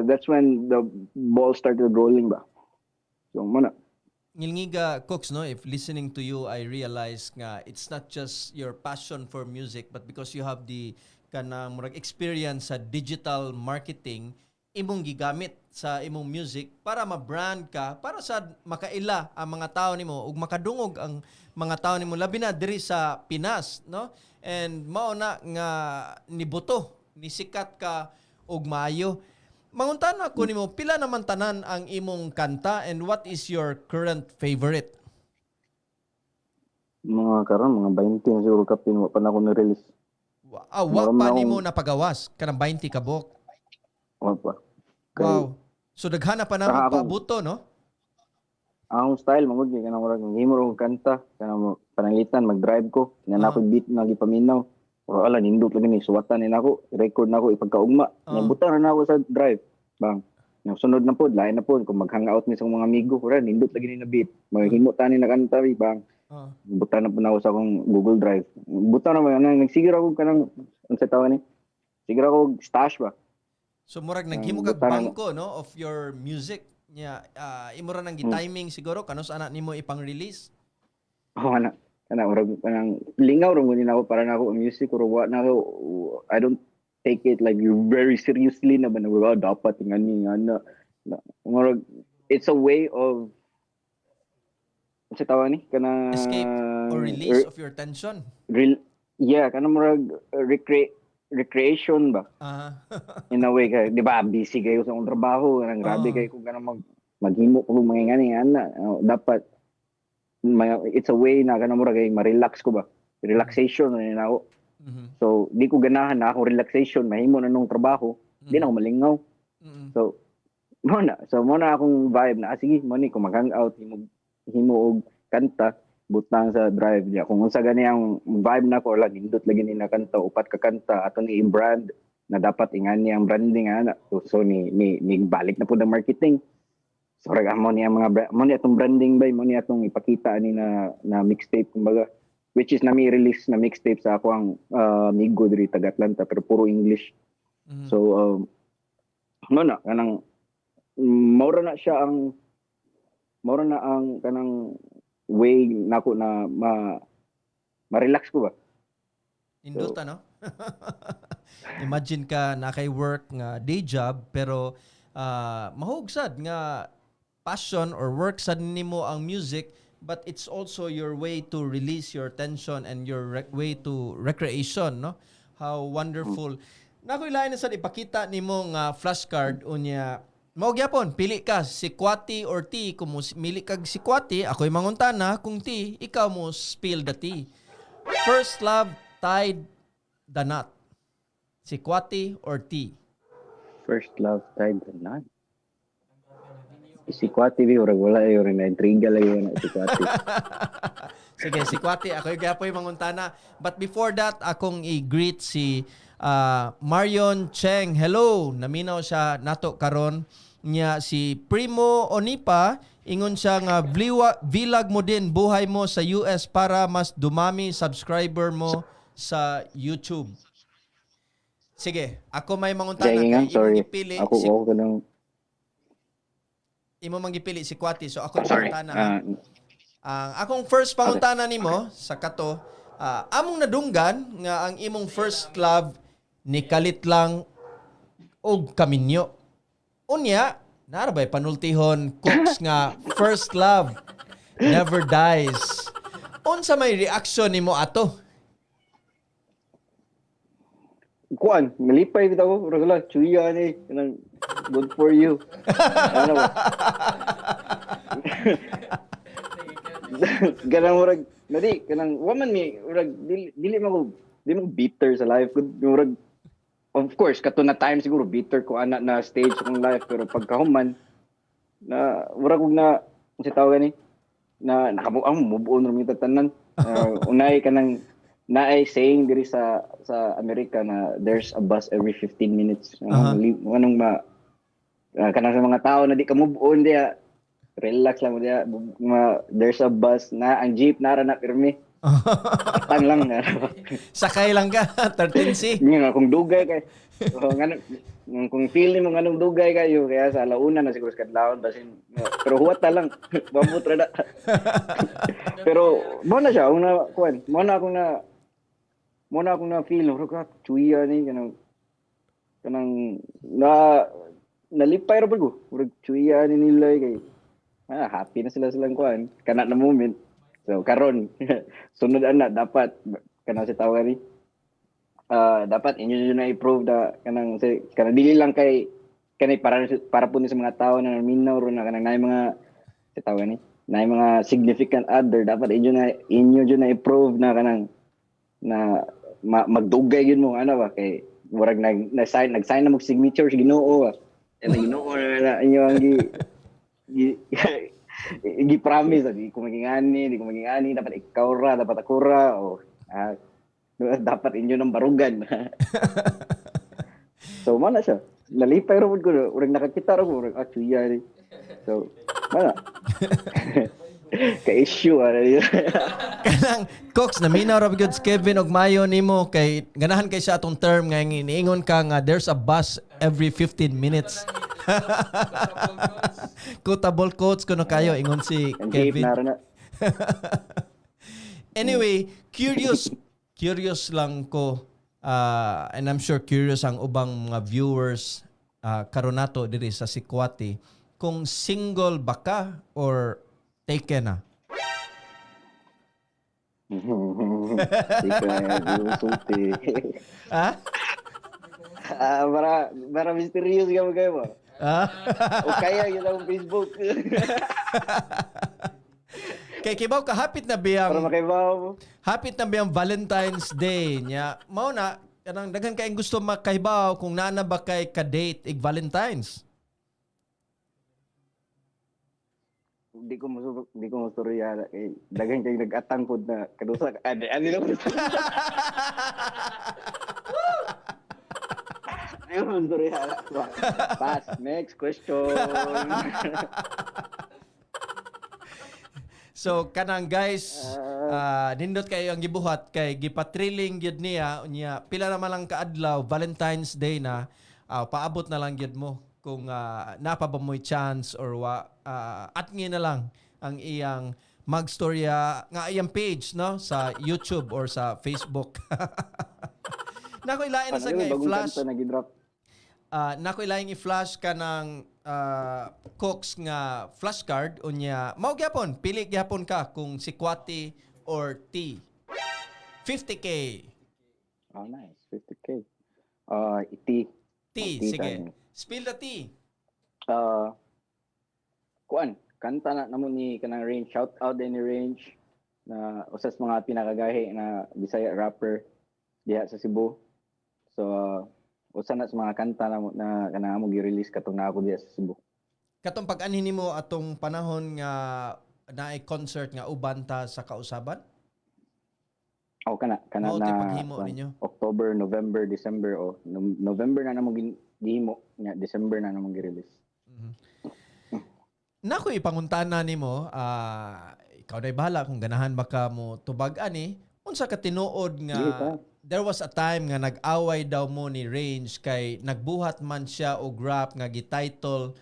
S2: that's when the ball started rolling ba. So mo na.
S1: Ngilngiga, Cooks, no? If listening to you, I realize nga it's not just your passion for music, but because you have the kanang murag experience sa digital marketing, imong gigamit sa imong music para ma-brand ka, para sa makaila ang mga tao nimo ug makadungog ang mga tao nimo, labi na diri sa Pinas, no? And mao na nga nibuto, ni sikat ka og maayo. Mangutana ko nimo, pila naman tanan ang imong kanta and what is your current favorite?
S2: Mga karon mga 20 na siguro kapin, wa pa na ako na-release.
S1: Wa
S2: Meron
S1: pa
S2: na
S1: nimo napagawas kanang 20 ka buok?
S2: Wa pa. Kay,
S1: Wow. So daghana pa na magpaabuto, no?
S2: Akong style mangud kay kanang murag himo ra kog kanta, kanang pananglitan mag-drive ko, nga na ako beat na gipaminaw. Pero ala, nindot lagi ni, suwatan ni nako, record nako ipagkaugma. Nabutang na nako sa drive. Bang. Nga sunod na pod, lain na pod kung mag-hangout mi sa mga amigo, ora nindot lagi ni na beat. Maghimo ta ni na kanta, bang. Butang na po nako sa akong Google Drive. Butang na ba nang nagsiguro ako kanang unsa tawag ni? Siguro ako stash ba.
S1: So murag naghimo kag bangko, no, of your music. Nya imo ra nang gi-timing siguro kanus ana nimo ipang-release.
S2: Oh, ana. Kana murag kanang lingaw ra ngunit ako para na ako ang music, pero wa na ako, I don't take it like you very seriously na ba na, "Oh, dapat ngani nga na." Murag it's a way of, unsa tawag ni, kanang
S1: Escape or release of your tension.
S2: Yeah, kanang murag recreation ba in a way, kay di ba busy kayo sa akong trabaho, kanang grabe kayo kung kanang maghimo ko mga ngani ana. Dapat it's a way na kanang murag kay ma-relax ko ba, relaxation na nako. So di ko ganahan na akong relaxation mahimo na nung trabaho, di na ako malingaw. So mo na, so mo na akong vibe na, ah, sige, mo ni kung mag-hangout, himo himo og kanta, butang sa drive niya kung unsa gani ang vibe na ko, wala, nindot lagi ni na kanta, upat ka kanta ato ni i-brand na dapat ingani ang branding ana. So ni balik na pud ang marketing. So rag mo ni ang mga mo ni atong branding bay, mo ni atong ipakita ani na mixtape kumbaga, which is nami release na mixtape sa ako ang amigo diri taga Atlanta, pero puro English. So Mo na kanang maura na ang kanang way nako na ma ma-relax ko ba.
S1: Indot, ano? Imagine ka na kay work nga day job pero mahug sad nga passion or work sad nimo ang music, but it's also your way to release your tension and your way to recreation, no? How wonderful. Nakoy lain na sad ipakita nimo nga flashcard, unya mao gyapon pili ka sikwati or tea. Kung mo mili kag sikwati, ako'y manguntana. Kung tea, ikaw mo spill the tea. First love tied the knot. Sikwati or tea?
S2: First love tied the knot. Sikwati bi, urag wala eh, urag na intriga lagi na sikwati.
S1: Sige, sikwati. Ako yung gapoy manguntana. But before that, akong i-greet si Marion Cheng. Hello! Naminaw siya nato karon niya. Si Primo Onipa, ingon siya nga vlog mo din buhay mo sa US para mas dumami subscriber mo sa YouTube. Sige, ako may manguntana
S2: Sige nga,
S1: kay imong
S2: sorry.
S1: gipili
S2: Ako
S1: si
S2: ako kanang
S1: imo mang gipili sikwati, so ako
S2: Sorry.
S1: mangutana.
S2: Ah.
S1: Ang akong first pangutana nimo sa kato, among nadunggan nga ang imong first love ni kalit lang og kaminyo. Unya, naa ra bay panultihon, Cooks, nga first love never dies. Unsa may reaction nimo ato?
S2: Kuan, malipay bitaw ko, murag wala, chuya ni, kanang good for you. Ano ba? Kanang murag nadi kanang wa man mi murag dili man ko dili man ko bitter sa life good. Murag of course kato na time siguro bitter ko ana na stage akong life, pero pagkahuman na murag og na unsa tawag gani na nakamu ang move on ra mi tanan. Unay kanang naay saying diri sa Amerika na there's a bus every 15 minutes. Anong ma kanang sa mga tao na di ka move on diya, relax lang mo diya, there's a bus na ang jeep nara na pirmi tan lang.
S1: Sakay lang ka, 13C.
S2: Nga kung dugay kay, oh, ngano kung feeling mo nganong dugay kayo kaya sa alauna na siguro sa kadlawon basin, pero huwat na lang, bamut ra na. Pero mo na siya una kuan, mo na akong na feel murag ka chuya ni kanang kanang na nalipay ra pud ko, murag chuya ni nila kay happy na sila silang kuan kana na moment. So karon sunod ana dapat kanang si tawag ni dapat inyo jud na i-prove na kanang si kanang dili lang kay kanay para para po ni sa mga tao na naminaw ro na kanang naay mga si tawag ni naay mga significant other, dapat inyo jud na i-prove na kanang na magdugay yun mo ano ba, kay murag nag na sign nag-sign na mo signature sa Ginoo ba. Yan ang Ginoo na inyo ang gi promise, di ko maging ani, di ko maging ani, dapat ikaw ra, dapat ako ra, o dapat inyo ng barugan. So mo na siya, nalipay ra pud ko, urang nakakita ra ko, urang chuya ni. So mana ka issue ara.
S1: Kanang Cox, naminaw ra gyud si Kevin og mayo nimo kay ganahan kay siya atong term nga iniingon ka nga there's a bus every 15 minutes. Quotable quotes kuno kayo ingon si
S2: Ang jeep
S1: Kevin.
S2: na ra na.
S1: Anyway, curious curious lang ko and I'm sure curious ang ubang mga viewers karon nato diri sa Sikwati kung single ba ka or taken na.
S2: Di ko na sulti.
S1: Ha?
S2: Para para mysterious ka mo kayo ba?
S1: Ah?
S2: O kaya yun akong Facebook.
S1: Kay kibaw ka hapit na
S2: para
S1: biyang
S2: makaibaw mo.
S1: Hapit na biyang Valentine's Day nya. Mao na kanang daghan kayong gusto makahibaw kung naa na ba kay ka-date ig Valentine's.
S2: Di ko mustorya kay daghan kay nag-atang pod na kadusa ani ani lang. Di ko mustorya. Pass, next question.
S1: So kanang guys, nindot kayo ang gibuhat kay gipatriling gyud niya unya pila naman lang kaadlaw Valentine's Day na, paabot na lang gyud mo. Kung napa ba mo'y chance or wa, at na lang ang iyang magstorya nga iyang page, no, sa YouTube or sa Facebook. Nako ilain na sa
S2: Ano
S1: nga
S2: yung bagong
S1: i-flash
S2: kanta na gi-drop.
S1: Nako ilaing i-flash ka ng Cooks nga flashcard, unya mao gyapon pili gyapon ka kung sikwati or tea. 50K.
S2: Oh, nice. 50K. Iti.
S1: Tea,
S2: Mag-tea
S1: sige.
S2: tayo.
S1: Spill the tea.
S2: Kuan, kanta na namo ni kanang Range. Shout out din ni Range na usas mga pinakagahi na Bisaya rapper diha sa Cebu. So, usa na sa mga kanta na, na kanang amo gi-release katong naa ko diha sa Cebu.
S1: Katong pag-anhin nimo atong panahon nga naay concert nga uban ta sa kausaban?
S2: Oh, kana
S1: Mao
S2: na
S1: tay paghimo
S2: kuan,
S1: ninyo?
S2: October, November, December, oh, November na namo gihimo nya December na namo gi-release.
S1: Nako ipanguntana nimo, ikaw na bahala kung ganahan ba ka mo tubag ani, unsa ka tinuod nga
S2: Sige ta.
S1: there was a time nga nag-away daw mo ni Range kay nagbuhat man siya og rap nga gititle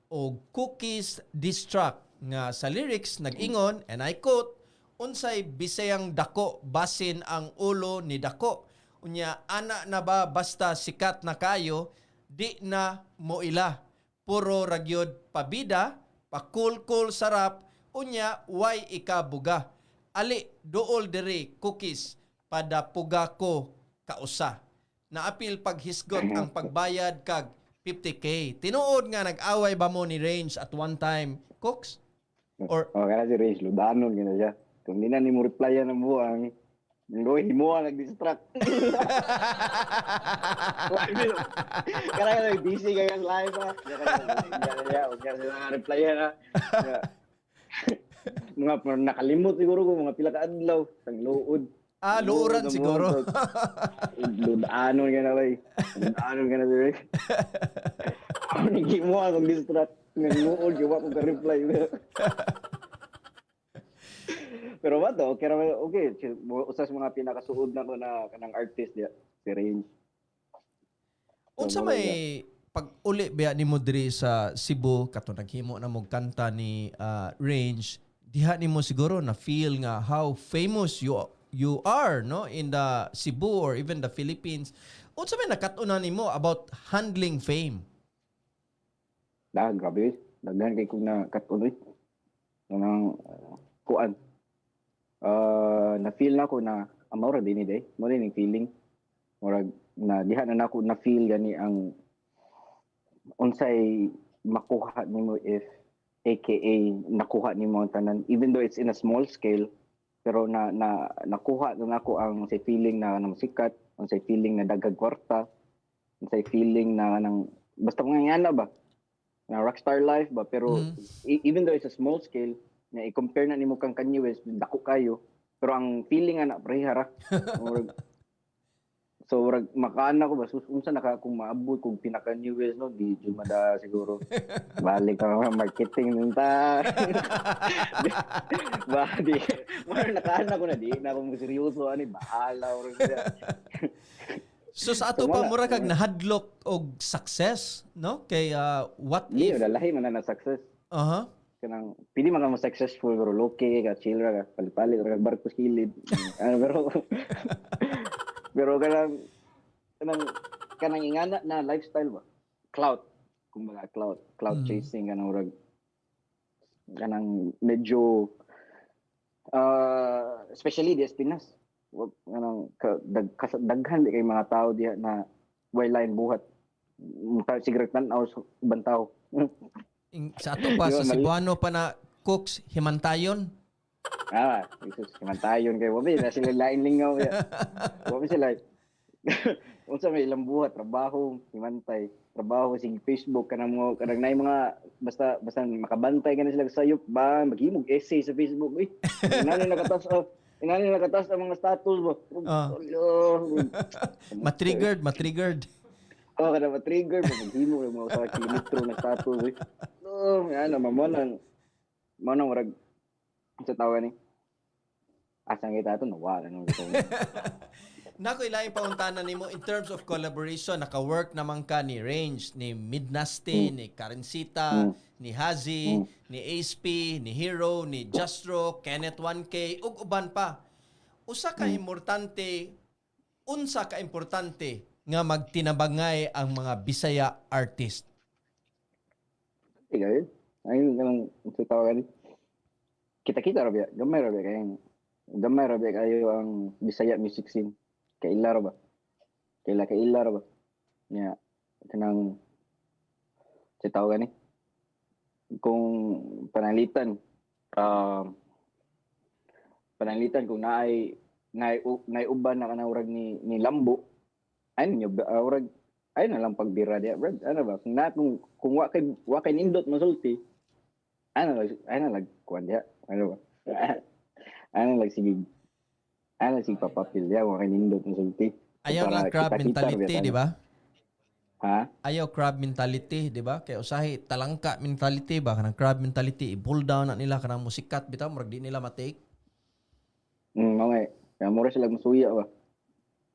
S1: og Cookies Diss Track nga sa lyrics nag-ingon, and I quote, "Unsay Bisayang dako, basin ang ulo ni dako, unya ana na ba, basta sikat na kayo di na mo ila, puro ragyod pabida pakul-kul sarap, unya way ikabuga, ali duol diri Cookies, pada puga ko kausa, naapil paghisgot ang pagbayad kag 50K." Tinuod nga nag-away ba mo ni Range at one time, Cooks, or
S2: Oh, kana si Range ludanon gina siya. Kung di na nimo replyan ang buang, Ngoy, himo ang nag-distract. Kana kana busy kay ang live ah. Ya, ya, ya, replyan na. Mga nakalimot siguro ko mga pila ka adlaw, sang luod.
S1: Ah, luuran
S2: Luod ang
S1: siguro.
S2: buwan. Ludanon ka na bay. Ludanon ka na si Rick. Ako nagimo akong distract. Nagluod, gawa ko ka-reply. Pero ba to, okay raman, okay. Usa sa mga pinakasuod na ko na kanang artist diya, si Range.
S1: Unsa may pag uli biya nimo diri sa Cebu kato naghimo na mog kanta ni Range, diha nimo siguro na feel nga how famous you are, no, in the Cebu or even the Philippines. Unsa may nakat-unan nimo about handling fame?
S2: Dah, grabe. Daghan kay kong nakatuloy. Kanang kuan. Na feel na ko na amaw ra din ni day. Mo rin yung feeling. Murag na diha na nako na feel gani ang unsay makuha nimo if aka nakuha nimo ang tanan, even though it's in a small scale, pero na na nakuha na nako ang say feeling na na sikat, unsay feeling na daghag kwarta, unsay feeling na nang basta mga ngana ba na rockstar life ba, pero even though it's a small scale na i-compare na nimo kang Kanye West, dako kayo, pero ang feeling ana pareha ra. So murag makaana ko ba, sus, unsa na ka kung maabot kung pinaka Kanye West, no, di jud mada siguro, balik ka mga marketing nun ta ba, di murag nakaana ko na di na ako mo seryoso ani, bahala murag siya.
S1: So sa ato
S2: So,
S1: pa
S2: wala.
S1: mura kag nahadlok og success, no, kay what
S2: Di
S1: if
S2: wala lahi man na success. Kanang pili man ka mo successful pero low-key ka, chill ra ka, palit-palit ra ka barko sa kilid ano, pero pero kanang ingana na lifestyle ba, clout kumbaga, clout chasing, kanang murag kanang medyo especially di sa Pinas. Kanang daghan di kay mga tao diha na way lain buhat. Muta sigaret tan-aw sa ubang tao.
S1: Sa ato pa sa
S2: Yun, mali.
S1: Cebuano pa na, Cooks, himantayon.
S2: Ah, Jesus, himantayon kay wabi na sila lain lingaw ya. Wabi sila. Unsa may ilang buhat, trabaho, himantay, trabaho sige Facebook kanang mo kanang nay mga basta basta makabantay kana sila sa sayop ba, maghimog essay sa Facebook uy. Inani nakatas oh. Inani nakatas ang mga status ba.
S1: Ah.
S2: Oh,
S1: Ma-triggered, ma-triggered.
S2: Oh, kada ma-trigger ba maghimo og mga sa kilometro na status uy. Oh, ano mamo nang mao nang murag sa tawag ni. Asa kita ato nawala nang ito.
S1: Nako ilaing pangutana nimo in terms of collaboration, naka-work naman ka ni Range, ni Midnasty, ni Karencita, ni Hazi, ni Ace P, ni Hero, ni Justro, Kenneth 1K, ug uban pa. Usa ka importante, unsa ka importante nga magtinabangay ang mga Bisaya artist?
S2: Ikaw yun. Ayun kanang sa tawag. Kita-kita ra biya, gamay ra biya kay gamay ra biya kayo ang Bisaya music scene. Kaila ra ba? Kaila kaila ra ba? Nya kanang sa tawag ni kung pananglitan kung naay uban na kanang urag ni Lambo ay ninyo urag ay na lang pagbira diya, brad, ano ba, kung na kung wa kay nindot masulti, ano lang kuan diya, ano ba, ano lang, sige, ano sige, papapil diya wa kay nindot masulti.
S1: Ayaw
S2: Para
S1: lang crab
S2: kita-kita
S1: mentality,
S2: ra biya.
S1: Di ba?
S2: Ha.
S1: Ayaw crab mentality, di ba? Kay usahi talangka mentality ba, kanang crab mentality, i-pull down na nila kanang musikat bitaw, murag di nila ma-take.
S2: Okay. Kaya mura sila masuya ba.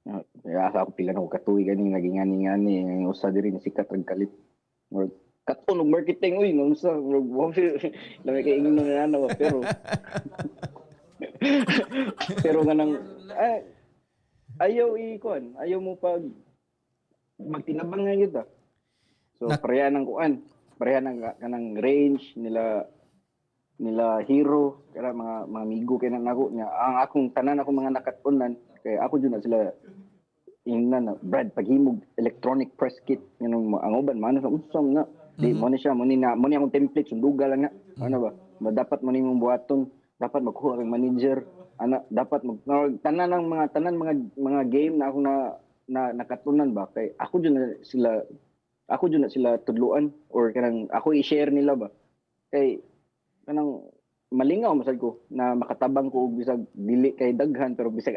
S2: Ah, kaya asa ako pila na ko katuig gani naging ngani ngani ang usa diri ni sikat rag kalit. Murag katon og marketing, uy, nung usa murag wa lami kay ingnon na ana ba, pero pero kanang ay, ayaw i-kuan, ayaw mo pag magtinabang nga gyud ah. So pareha ng kuan, pareha ng kanang Range nila nila Hero, kaya mga amigo kay na nako niya. Ang akong tanan akong mga nakatunan kay ako jud na sila ingnan na, "Brad, paghimog electronic press kit," nganong ang uban man sa unsam na di mo ni siya, mo ni akong template, sunduga lang na, ano ba. Dapat mo ni mong buhaton, dapat magkuha kang manager ana, dapat mag no, tanan ng mga tanan mga game na ako na nakatunan ba, kay ako jud na sila tudluan or kanang ako i-share nila ba, kay kanang malingaw masad ko na makatabang ko og bisag dili kay daghan, pero bisag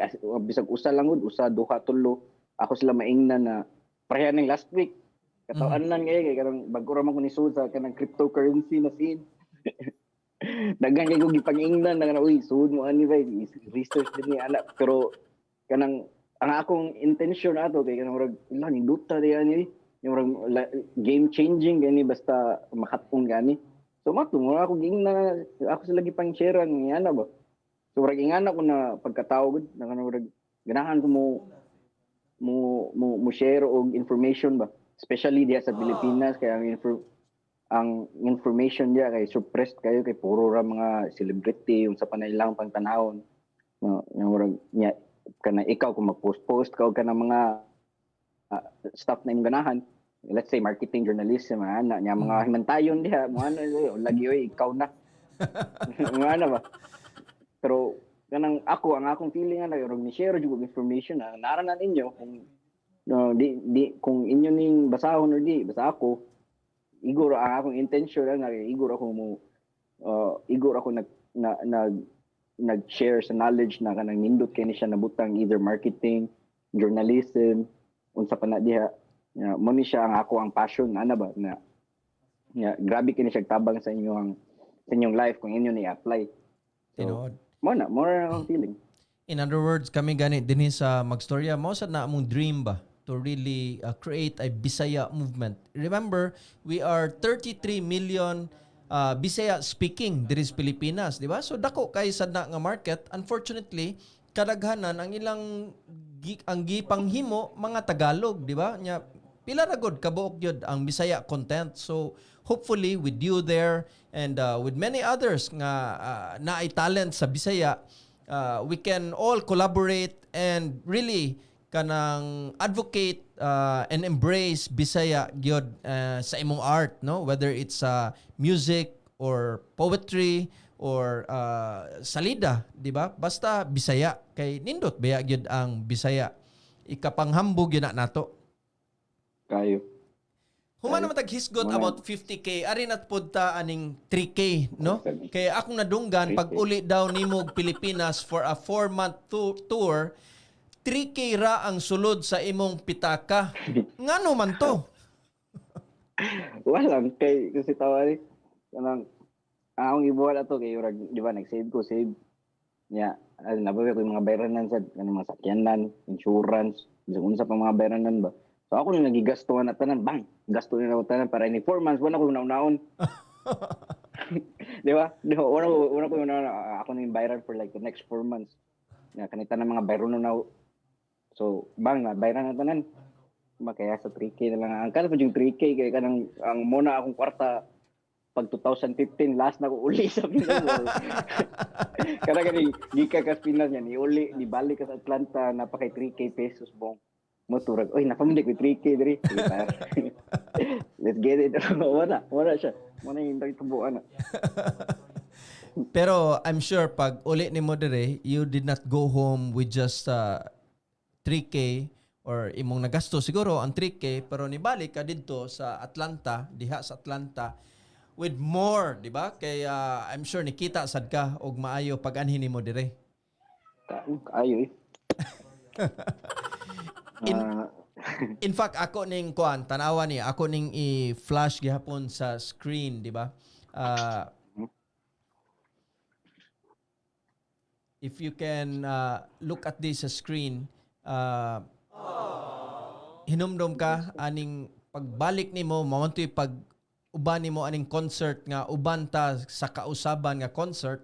S2: usa lang gud, usa, duha, tulo, ako sila maingnan na pareha ning last week katawan lang kay kanang bag-o ra man ko ni sa kanang cryptocurrency na scene. Daghan kay ko gipangingnan na kanang, "Uy, sud mo ani ba, research din ni ana." Pero kanang ang akong intention ato kay kanang murag ila ni duta di ani, yung murag game changing gani, basta makatong gani. So mato mo ako giingnan, ako sila gipang share ang ana ba. So murag ingana ko na pagkatao gud na kanang murag ganahan ko mo share og information ba, especially diha sa Pilipinas, kay ang information diha kay suppressed kayo, kay puro ra mga celebrity yung sa panay lang pang tanawon, no? Yung murag nya kana ikaw kung mag-post post ka og kanang mga stuff na imong ganahan, let's say marketing, journalism, ana nya, mga himantayon diha mo ano, lagi, oy, ikaw na mga ano ba. Pero kanang ako, ang akong feeling nga murag ni share jud og information na nara na ninyo kung no, di di kung inyo ning basahon or di, basta ako igor ang akong intention na igor ako mo igor ako nag na, nag nag-share sa knowledge na kanang nindot kay ni siya nabutang, either marketing, journalism, unsa pa na diha. Ya, mo ni siya ang ako ang passion ana ba na ya, grabe kini siya tabang sa inyong life kung inyo ni apply. So,
S1: Tinuod.
S2: mo na mo na akong feeling.
S1: In other words, kami gani dinhi sa Magstorya, mao sad na among dream ba to really create a Bisaya movement. Remember, we are 33 million Bisaya speaking diri sa Pilipinas, di ba? So dako kay sad na nga market. Unfortunately, kadaghanan ang ilang ang gipanghimo mga Tagalog, di ba? Nya pila ra gud kabuok gyud ang Bisaya content. So hopefully with you there and with many others nga naay talent sa Bisaya, we can all collaborate and really kanang advocate and embrace Bisaya gyud sa imong art, no, whether it's music or poetry or salida, di ba? Basta Bisaya, kay nindot baya gyud ang Bisaya, ikapanghambog gyud na nato.
S2: Kayo.
S1: Human naman tag hisgot about 50K, ari nat pud ta aning 3K, no? Kay akong nadunggan, pag uli daw nimo og Pilipinas for a 4-month tour, 3K ra ang sulod sa imong pitaka. Ngano man to?
S2: Wala kay kasi tawa ni kanang ang akong ibuhat ato kay urag, di ba, nag-save ko, save. Ya, ay, nabawi ko yung mga bayranan sa kanang mga sakyanan, insurance, bisag unsa pa mga bayranan ba. So ako na nagigasto na tanan, bang, gasto na ako tanan para ini 4 months wala ko una-unaon. Di ba? Di ba? Una ko una ako na yung bayran for like the next 4 months. Ya, kanita na mga bayron na. So, bang, na bayran na tanan. Makaya sa 3K na lang. Ang kala pa yung 3K kay kanang ang muna akong kwarta pag 2015 last na ko uli sa Pinas. Kada gani gika ka sa Pinas yan, ni uli, ni balik ka sa Atlanta na pa kay 3K pesos bong. Mo turag, oy, napamundik ko 3K diri. Sige, pa. Let's get it. Wala, wala siya. Muna yung tubuan na.
S1: Pero I'm sure pag uli nimo dire, you did not go home with just 3K or imong nagasto siguro ang 3K, pero nibalik ka didto sa Atlanta, diha sa Atlanta with more, di ba? Kay I'm sure nikita sad ka og maayo pag anhin nimo dire.
S2: Kaayo eh.
S1: In fact, ako ning kuan, tanawa ni, ako ning i-flash gihapon sa screen, di ba? If you can look at this sa screen, hinumdom ka aning pagbalik nimo, mao to'y pag uban nimo aning concert nga uban ta sa kausaban nga concert.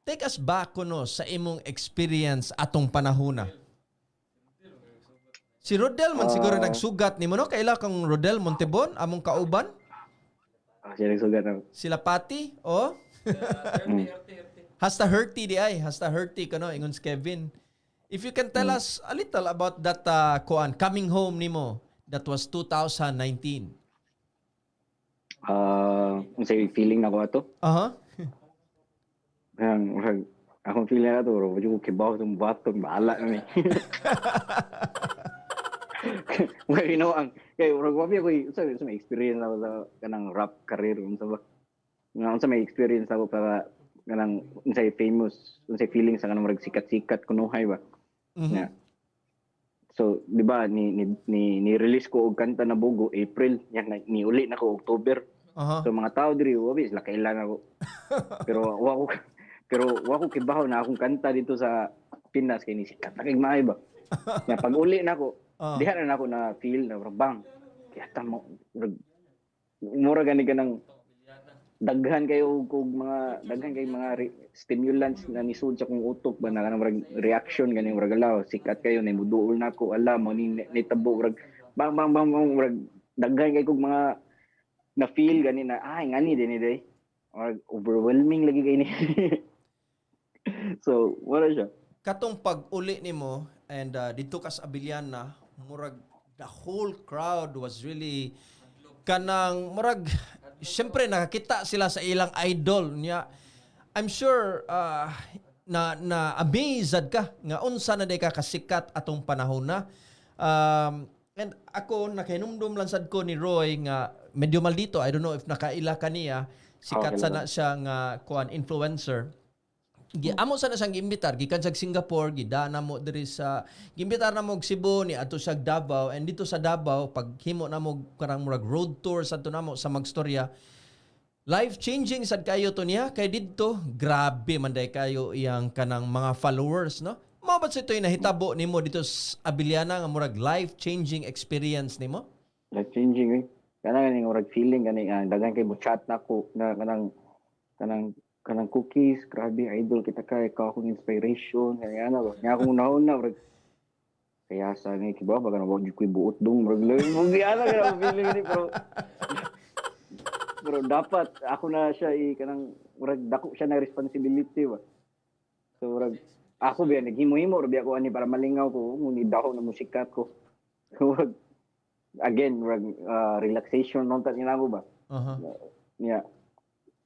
S1: Take us back kuno sa imong experience atong panahona. Si Rodel man siguro nagsugat nimo, no? Kaila kang Rodel Montebon, among kauban?
S2: Siya nagsugat na.
S1: Sila Pati, oh. Hasta hurty di ay, hasta hurty kano ingon si Kevin. If you can tell us a little about that kuan coming home nimo, that was 2019.
S2: Unsay feeling nako ato?
S1: Aha.
S2: Ang murag akong feeling ato, bro, wala ko kibaw itong batong bahala na ni. Well, ang kay murag wa ko sa may experience ako sa kanang rap career, unsa ba? Nga unsa may experience ako para kanang unsay famous, unsay feeling sa kanang murag sikat-sikat kunuhay ba. Yeah. So, di ba, ni release ko og kanta na Bugo April, yan ni uli na ko October. So mga tao diri wa sila kailan ako. Pero wa ko kibaw na akong kanta dito sa Pinas kay ni sikat na kay maayo ba. Ya pag uli na ako, diha na nako na feel na murag bang. Kaya tamo murag mura gani ka ng daghan kayo og mga daghan kay mga stimulants na nisud sa akong utok ba na kanang murag reaction gani, murag alaw sikat kayo na muduol na ako, ala mo ni nitabo, murag bang bang bang bang, murag daghan kay kog mga na feel gani na ay ngani din ni day, murag overwhelming lagi kay ni. So wala siya.
S1: Katong pag-uli nimo and didto ka sa Abellana, murag the whole crowd was really kanang murag syempre nakakita sila sa ilang idol niya. I'm sure na amazed ka nga unsa na day ka kasikat atong panahon na. And ako nakahinumdum lang sad ko ni Roy nga medyo maldito. I don't know if nakaila ka niya. Sikat sa na siya nga kuan, influencer. Gi amo sana siyang giimbitar gikan sa Singapore, gida na mo diri sa giimbitar na mo og Cebu, ni adto siya Davao, and dito sa Davao paghimo na mo karang murag road tour sa namo sa magstorya. Life changing sad kayo to niya kay didto grabe man day kayo iyang kanang mga followers, no? Mao ba sa ito'y nahitabo nimo dito sa Abellana nga murag life changing experience nimo?
S2: Life changing eh. Kana ganing murag feeling gani daghan kay mo chat nako na kanang cookies, "Grabe, idol kita ka, ikaw akong inspiration," kaya ano ba. Nga akong una-una murag kaya sa ni kibaw ba kanang wa jud ko'y buot dong, murag murag ana kana feeling ni, pero dapat ako na siya i kanang murag dako siya na responsibility ba. So murag ako biya naghimo-himo ra biya ko ani para malingaw ko, ngunit dako na musikat ko. Murag again murag relaxation non ta nako ba. Niya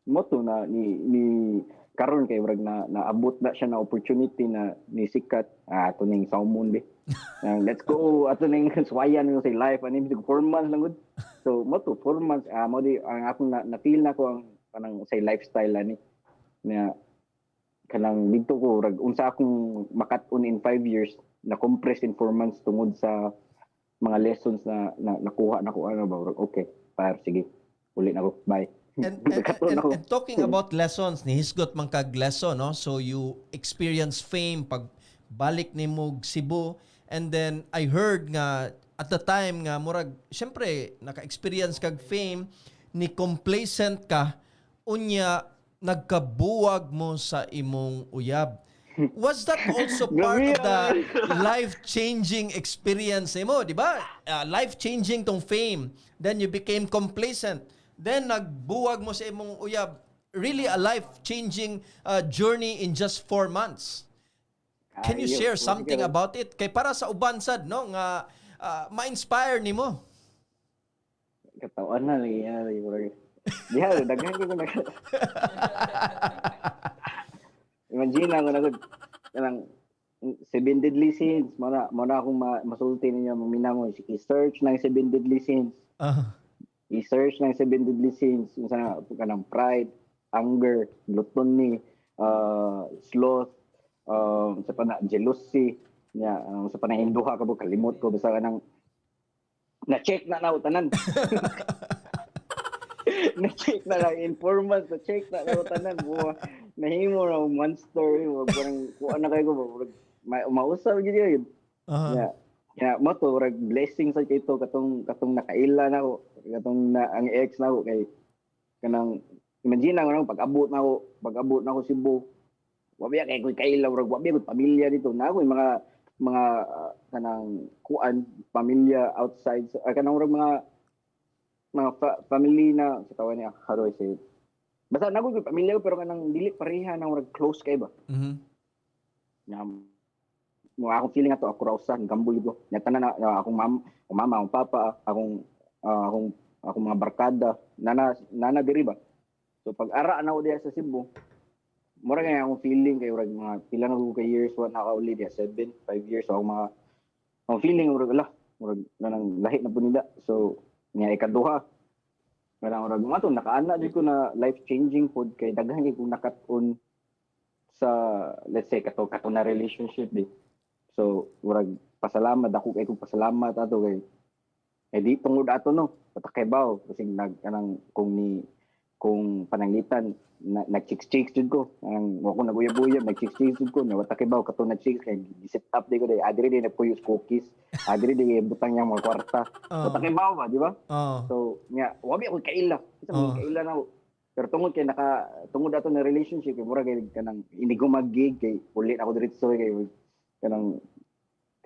S2: mo to na ni karon kay murag na naabot na siya na opportunity na ni sikat, ato ning salmon be. Nang, let's go, ato ning swayan mo say life ani bisag 4 months lang gud. So mo to 4 months, mo di ang akong na feel na ko ang kanang say lifestyle ani na kanang didto ko rag unsa akong makat-on in 5 years na compress in 4 months tungod sa mga lessons na nakuha na ko ano ba, murag, okay, fire, sige, uli na ko, bye.
S1: And
S2: Nakaton ako.
S1: and talking about lessons, ni hisgot man kag lesson, no? So you experience fame pag balik nimo Cebu, and then I heard nga at the time nga murag syempre naka-experience kag fame, ni complacent ka, unya nagkabuwag mo sa imong uyab. Was that also part of the life-changing experience nimo, di ba? Life-changing tong fame. Then you became complacent. Then nagbuwag mo sa imong uyab. Really a life-changing journey in just 4 months. Can you
S2: Ayo,
S1: share something
S2: sige.
S1: About it? Kay para sa uban sad, no, nga ma-inspire nimo.
S2: Katawan na lagi na lagi murag. Diha daghan ko na. Imagine ako na gud kanang Seven Deadly Sins, mo na akong masulti ninyo maminaw mo, i-search ng Seven Deadly Sins. I-search ng Seven Deadly Sins, yung sa kanang pride, anger, gluttony, sloth, sa pa na jealousy, nya sa pa na induha ka bo, kalimot ko, basta kanang na-check na na tanan. Na-check na lang informants, na-check na na tanan mo, nahimo ra og monster, mo parang kuan na kay ko ba, murag mausab gyud yun. Yeah. Yeah, mo to murag blessing sa kay to katong nakaila na ako, katong na, ang ex na ako, kay kanang imagine na ko pag-abot na ako Cebu. Wa biya kay ko kaila, murag wa biya ko pamilya dito. Na ako yung mga kanang kuan pamilya outside so, kanang murag mga family na sa tawa niya, how do I say it? Basta na ko pamilya ko, pero kanang dili pareha na murag close kay ba. Nga mo akong feeling ato, ako ra usa gambol ko. Nya tanan na akong mama, akong papa, akong mga barkada nana diri ba. So pag ara na ako diya sa Cebu, mura kay akong feeling kay murag mga pila na ko ka years wa nakauli diya, 7, 5 years. So akong mga akong feeling murag ala, murag kanang lahi na po nila. So nya ikaduha, kanang murag mga to nakaana jud ko na life changing pod kay daghan kay kung nakat-on sa, let's say, kato na relationship di. So murag pasalamat ako kay kung pasalamat ato kay eh di tungod ato, no, patakaybaw kasi nag kanang kung ni kung pananglitan na, nag chicks chicks jud ko, kanang wa ko naguyab-uyab, nag chicks chicks jud ko na watakaybaw kato na chicks kay gi-set up di ko di adiri di nagpuyos cookies, adiri di butang niyang mga kwarta. Watakaybaw ba, di ba?
S1: Oh.
S2: So nya wabi ako kaila isa mo kaila na ako. Pero tungod kay naka tungod ato na relationship kay mura kay kanang inigumag gig kay uli na ako diretso kay kanang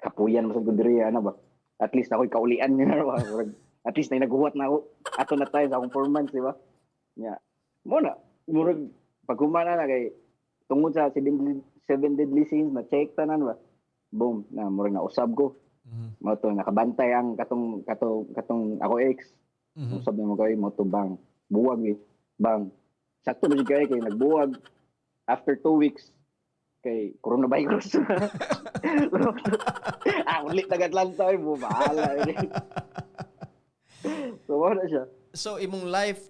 S2: kapuyan mo sa ko diri ana ba. At least ako'y kaulian niya na ba. Murag, at least na naghuwat na ako ato na tayo sa akong 4 months, di ba? Nya mo na murag pag humana na kay tungod sa seven deadly sins na check tanan ba, boom na murag na usab ko. Mo to nakabantay ang katong ako ex. Usab na mo kay mo to, bang, buwag eh. Bang. Sakto ba kay kay nagbuwag after 2 weeks kay coronavirus. Ah, ulit na Atlanta ay mo bahala. So wala siya.
S1: So imong life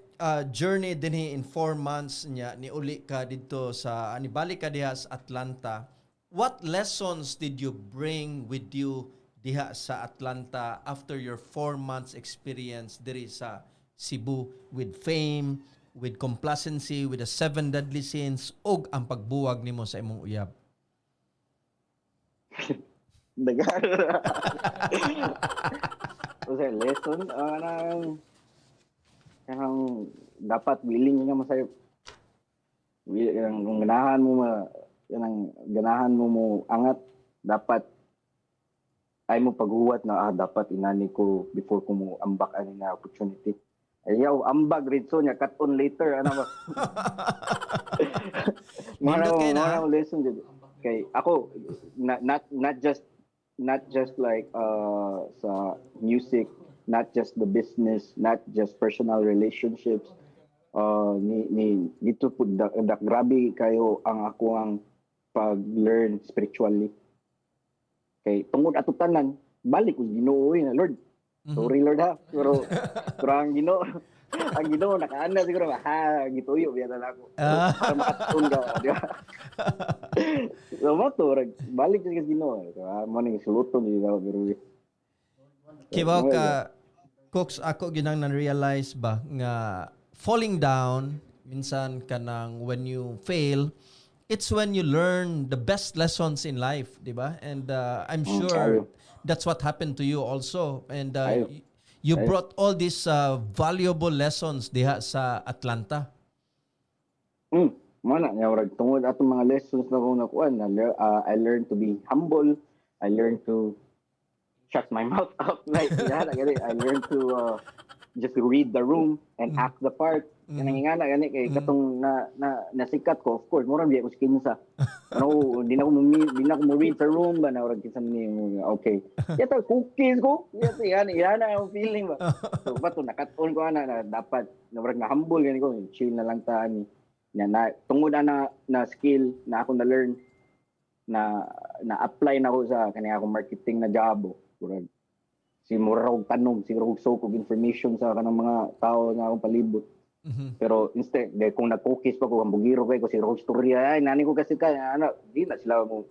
S1: journey dinhi in 4 months niya ni uli ka didto sa ani balik ka diha sa Atlanta. What lessons did you bring with you diha sa Atlanta after your 4 months experience diri sa Cebu with fame, with complacency, with the seven deadly sins ug ang pagbuwag nimo sa imong uyab?
S2: Dagan. O sa lesson, nang kanang dapat willing nga mo sa'yo. Kanang kung ganahan mo ma kanang ganahan mo mo angat, dapat ay mo paghuwat na dapat inani ko before ko mo ambak ani nga opportunity. Ayaw ambag ritso niya cut on later ano ba.
S1: Nindot
S2: Mara
S1: kay na,
S2: mara lesson jud. Kay ako not just like sa music, not just the business, not just personal relationships, ni dito po da, grabe kayo ang ako ang pag-learn spiritually. Kay tungod ato tanan, balik ko Ginoo eh, na Lord. Sorry Lord ha. Pero ang Ginoo nakaana siguro ha, gituyo biya na ako. Para makatun ka, di ba? So mo to, balik sa Ginoo. Diba? Mo ning suluton di ba pero
S1: Kibaw ka, Cooks, ako ginang na-realize ba nga falling down, minsan kanang when you fail, it's when you learn the best lessons in life, di ba? And I'm sure
S2: Kayo.
S1: That's what happened to you also. And
S2: Ayo.
S1: You
S2: Ayo.
S1: Brought all these valuable lessons diha sa Atlanta.
S2: Mo na nya murag tungod atong mga lessons na akong nakuha na I learned to be humble. I learned to shut my mouth up, like yeah, gani. I learned to just read the room and act the part. Kanang ingana gani kay katong na nasikat ko, of course mura biya ko sa kinsa. Ano, di na ako mo read sa room ba na murag kinsa ni, okay. Yata cookies ko. Yata yan yan ang feeling ba. So bato nakat-on ko ana na dapat na murag na humble gani ko, chill na lang ta ani. Na tungod ana na skill na ako na learn na na apply na ko sa kani akong marketing na job, oh. Murag si mura og tanom, siguro og soak og information sa kanang mga tao na akong palibot. Pero instead, de, kung nag-cookies pa ko, ang bugiro kay ko, siguro og istorya, ay, nani ko kasi ka, ano, di na sila mo,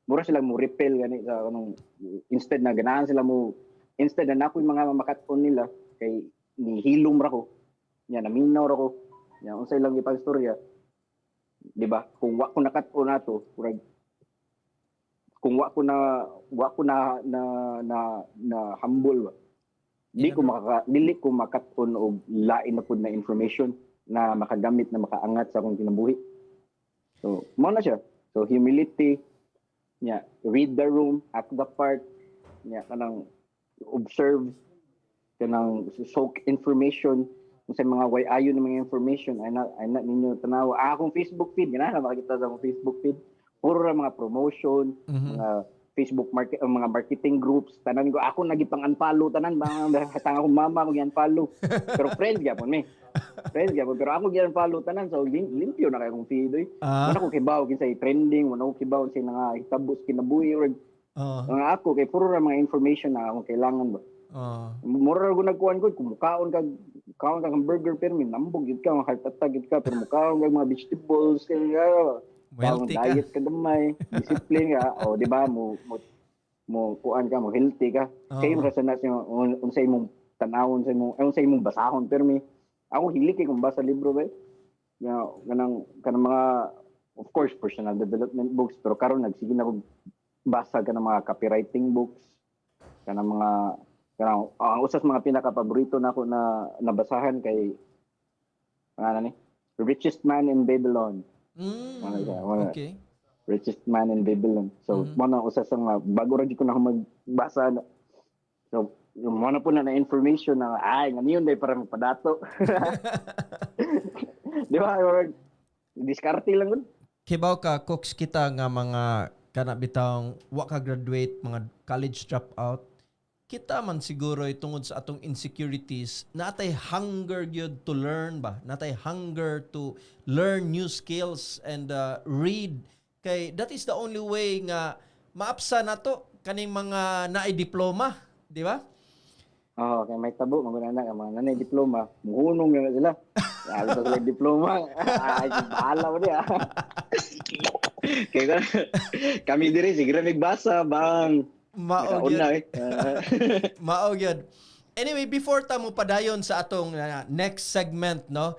S2: mura sila mo repel gani sa kanang, instead na ganahan sila mo, instead na nakoy mga mamakat-on nila, kay nihilom ra ko, nya naminaw ra ko, nya unsay lang ipang istorya, di ba? Kung wa ko nakat-on ato, murag kung wa ko na humble ba, di ko makaka dili ko makat-on og lain na pud na information na makagamit na makaangat sa akong kinabuhi. So, mao na siya. So humility, nya read the room, act the part, nya kanang observe, kanang soak information kung sa mga way ayo ng mga information ay na ninyo tanawa. Ah, akong Facebook feed, ganahan makakita sa akong Facebook feed. Puro ra mga promotion, mga Facebook market, mga marketing groups, tanan ko ako nagipang unfollow tanan ba hatang akong mama ko gi-unfollow. Pero friends gyapon mi. Friends gyapon pero ako gi-unfollow tanan, so limpyo na kay akong feed oy. Wala ko kibaw kinsay trending, wala ko kibaw kinsay nga hitabo sa kinabuhi or mga ako kay puro ra mga information na akong kailangan ba. Mura ra ko nagkuan ko kung mukaon kag kaon kag hamburger pero may nambog gyud ka, heart attack gyud ka, pero mukaon kag mga vegetables kay
S1: Healthy ka.
S2: Diet ka gamay, discipline ka, o di ba mo kuan ka, mo healthy ka. Same ra sa na sa unsay imong tanawon sa imong eh, unsay imong basahon pero mi ako hilig kay kung basa libro ba. Ya kanang mga, of course, personal development books, pero karon nagsige na ko basa ka ng mga copywriting books, kanang mga kanang ang usas mga pinaka paborito nako na nabasahan kay ano ni Richest Man in Babylon. Wala siya, wala. Richest Man in Babylon. So, mo na usa sa mga bago ra jud ko na ako magbasa na. So, yung mo na po na information na ay ngani yun day para magpadato. Di ba? Or, diskarte lang gud.
S1: Kibaw ka, Cooks, kita nga mga kana bitawng wa ka graduate, mga college dropout, kita man siguro ay tungod sa atong insecurities, natay hunger gyud to learn ba? Natay hunger to learn new skills and read. Kay that is the only way nga maapsa nato kaning mga naay diploma, di ba?
S2: Oo, kay may tabo man gud na ang mga nanay diploma, muhunong na sila. Sabi pa sila diploma. Ay, bahala mo diya. Kaya kami diri sige ra migbasa bang.
S1: Mao
S2: Nakauna
S1: gyud.
S2: eh.
S1: Mao gyud. Anyway, before ta mo padayon sa atong next segment, no?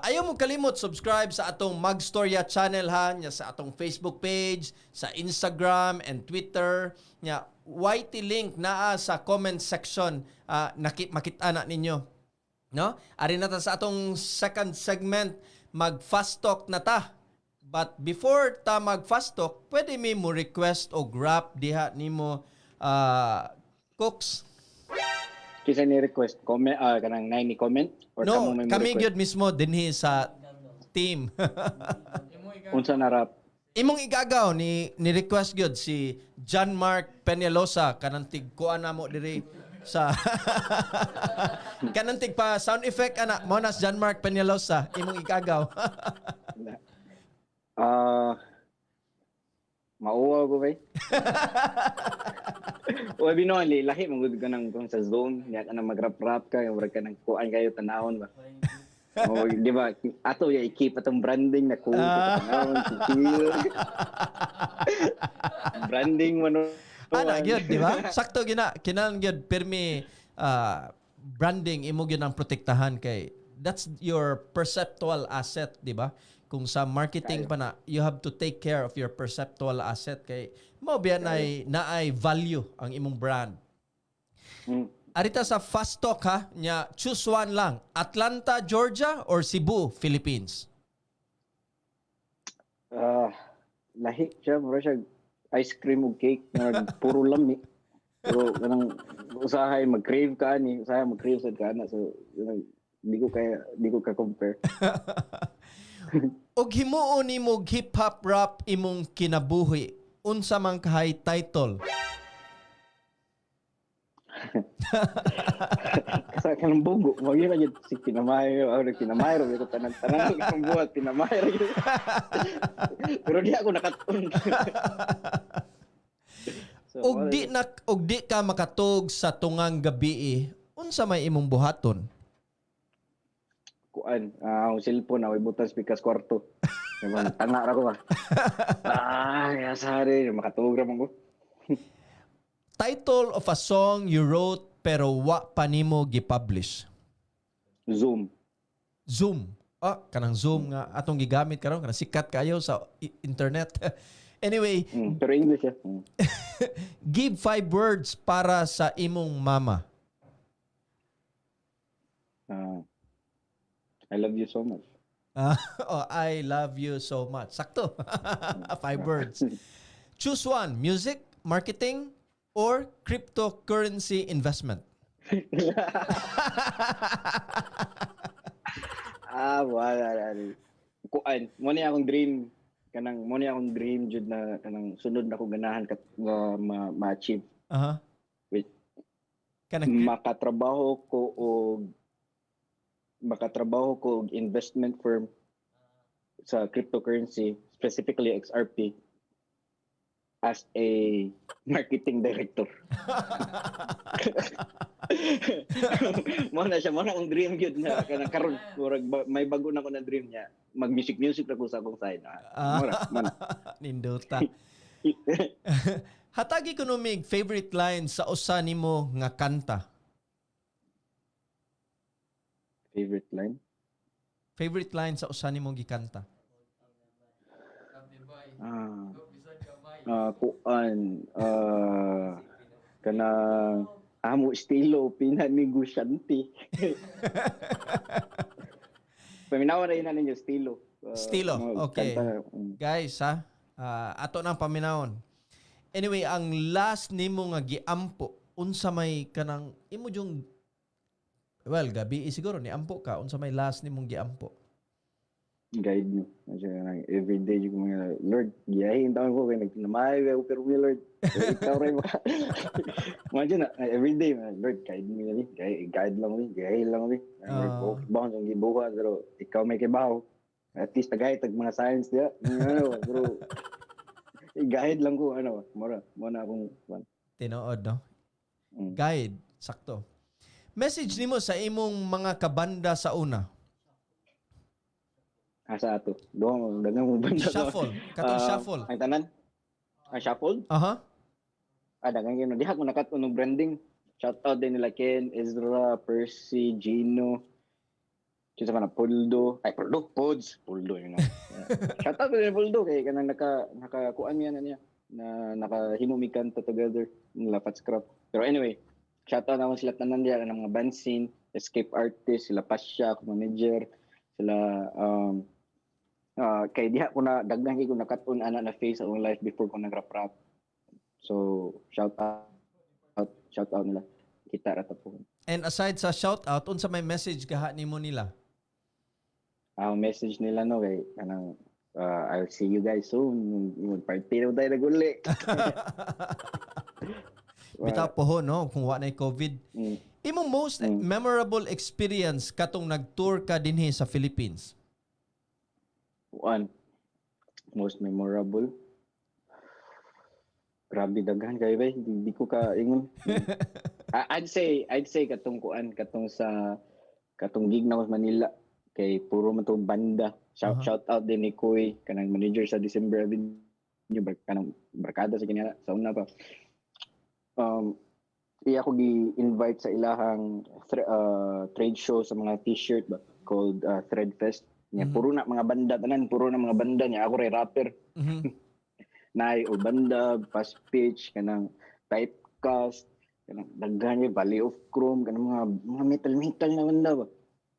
S1: Ayaw mo kalimot subscribe sa atong Magstorya channel ha, nya sa atong Facebook page, sa Instagram and Twitter. Nya YT link naa sa comment section, makita na ninyo. No? Ari na ta sa atong second segment, mag fast talk na ta. But before ta mag fast talk, pwede mi mo request og rap diha nimo, Cooks.
S2: Kinsa ni request, comment, kanang nine ni comment or
S1: No,
S2: kamo may mo
S1: kami
S2: request?
S1: gyud mismo dinhi sa team.
S2: Unsa na rap?
S1: Imong igagaw ni request gyud si John Mark Peñalosa, kanang tigkuan namo diri sa kanang tig pa sound effect ana mo na si John Mark Peñalosa, imong igagaw.
S2: Ah, mauwaw ko ba? O binuon li lahi man gud ka nang kung sa zone nya ka nang magrap-rap ka, murag ka nang kuan kayo tanawon ba. O di ba ato ya i-keep atong branding na cool ka tanawon, chill. Branding man.
S1: Ana gyud, di ba? Sakto gina kinahanglan gyud pirmi branding imo gyud ang protektahan kay That's your perceptual asset, di ba? Kung sa marketing
S2: Kayo.
S1: Pa na, you have to take care of your perceptual asset kay mao biya naay value ang imong brand. Arita sa fast talk ha, nya choose one lang. Atlanta, Georgia or Cebu, Philippines?
S2: Ah, lahi siya, mura siya ice cream ug cake na puro lami. Pero kanang usahay mag-crave ka ani, usahay mag-crave sad ka ana. So kanang, di ko ka compare.
S1: Og himuon nimo hip hop rap imong kinabuhi, unsa man kahay title?
S2: Sa kanang bugo, magyud na gyud si Pinamay, ako nagpinamay ra ko tanan-tanan ko akong buhat pinamay ra gyud. Pero di ako nakat-on. So,
S1: Og di na og di ka makatug sa tungang gabi, unsa may imong buhaton?
S2: Kuan, ah, ang cellphone ako ibutan speaker sa kwarto. Diba, tanga ra ko ba. Ah, yasari, makatulog ra man ko.
S1: Title of a song you wrote pero wa pa nimo gi-publish?
S2: Zoom.
S1: Zoom. Ah, kanang Zoom nga atong gigamit karon, kanang sikat kayo sa internet. Anyway,
S2: Pero English siya.
S1: Give five words para sa imong mama.
S2: Ah, I love you so much.
S1: Ah, oh, I love you so much. Sakto. Five words. Choose one: music, marketing, or cryptocurrency investment.
S2: Ah, wala na. Kuan, mo ni akong dream, kanang mo ni akong dream jud na kanang sunod na ko ganahan kat nga ma-achieve. Wait.
S1: Kanang
S2: Makatrabaho ko og investment firm sa cryptocurrency, specifically XRP, as a marketing director. Mo na siya, mo na akong dream gyud na kanang karon murag may bago na ko na dream niya. Mag music music ra ko sa akong side. Ah, mo na, mo na.
S1: Nindota. Hatagi ko mig favorite line sa usa nimo nga kanta.
S2: Favorite line?
S1: Favorite line sa usa nimo gikanta.
S2: Ah. Ah, kuan, ah, kana amo estilo pinanegosyante. Paminawa na yun na ninyo estilo. Ah,
S1: Estilo,
S2: mga
S1: okay.
S2: kanta.
S1: Guys, ha? Ah, ato nang paminawon. Anyway, ang last nimo nga giampo, unsa may kanang imo jung, well, gabi eh, siguro ni ampo ka, unsa may last nimong giampo?
S2: Guide me. Kasi kanang every day yung mga Lord, giyahin taon ko kay nagtinamay ko pero mi Lord. Pero ikaw rin ba? Mga dyan na, every day, man, Lord, guide me na guide, guide lang mi, guide lang mi. Lord, okay ba kung gibuhat pero ikaw may kibaw. At least tagay tag mga science diya. Ano, pero i-guide lang ko ano, mura, mo na akong one.
S1: Tinuod, no?
S2: Mm.
S1: Guide, sakto. Message nimo sa imong mga kabanda sa una.
S2: Asa ato? Duha daghang mo banda.
S1: Shuffle, katong
S2: Ah,
S1: shuffle.
S2: Ang tanan? Ang shuffle?
S1: Aha.
S2: Ah, daghang yun. Diha ko nakat og branding. Shout out din nila Ken, Ezra, Percy, Gino. Kinsa pa na Puldo. Ay, Puldo, Pods. Puldo yun na. Shout out din Puldo kay kanang naka kuan niya na niya na nakahimo mi kanta together nila Fat Scrap. Pero anyway, shout out na sila tanan diha ng mga band scene, escape artist, sila Pasha, ako manager, sila kay diha ko na daghan kay ko nakat-on ana na face sa akong life before ko nag-rap rap. So, shout out shout out nila. Kita ra ta po.
S1: And aside sa shout out, unsa may message gaha nimo nila?
S2: Ang message nila, no, kay kanang I'll see you guys soon. Mag-party na tayo naguli.
S1: Bitaw po no, kung wa na COVID. Imong most memorable experience katong nag-tour ka dinhi sa Philippines?
S2: One. Most memorable. Grabe daghan kayo ba? Di ko ka ingon. Ah, I'd say katong kuan, katong sa katong gig na ko sa Manila kay puro man tong banda. Shout shout out din ni Koy, kanang manager sa December Avenue, kanang barkada sa kanya sa una pa. Iya ko gi-invite sa ilahang trade show sa mga t-shirt ba. called Threadfest. Nya puro na mga banda tanan, puro na mga banda niya. Ako ray rapper. Naay o banda, Fast Pitch, kanang Typecast, kanang daghan ni Valley of Chrome, kanang mga metal metal na banda ba.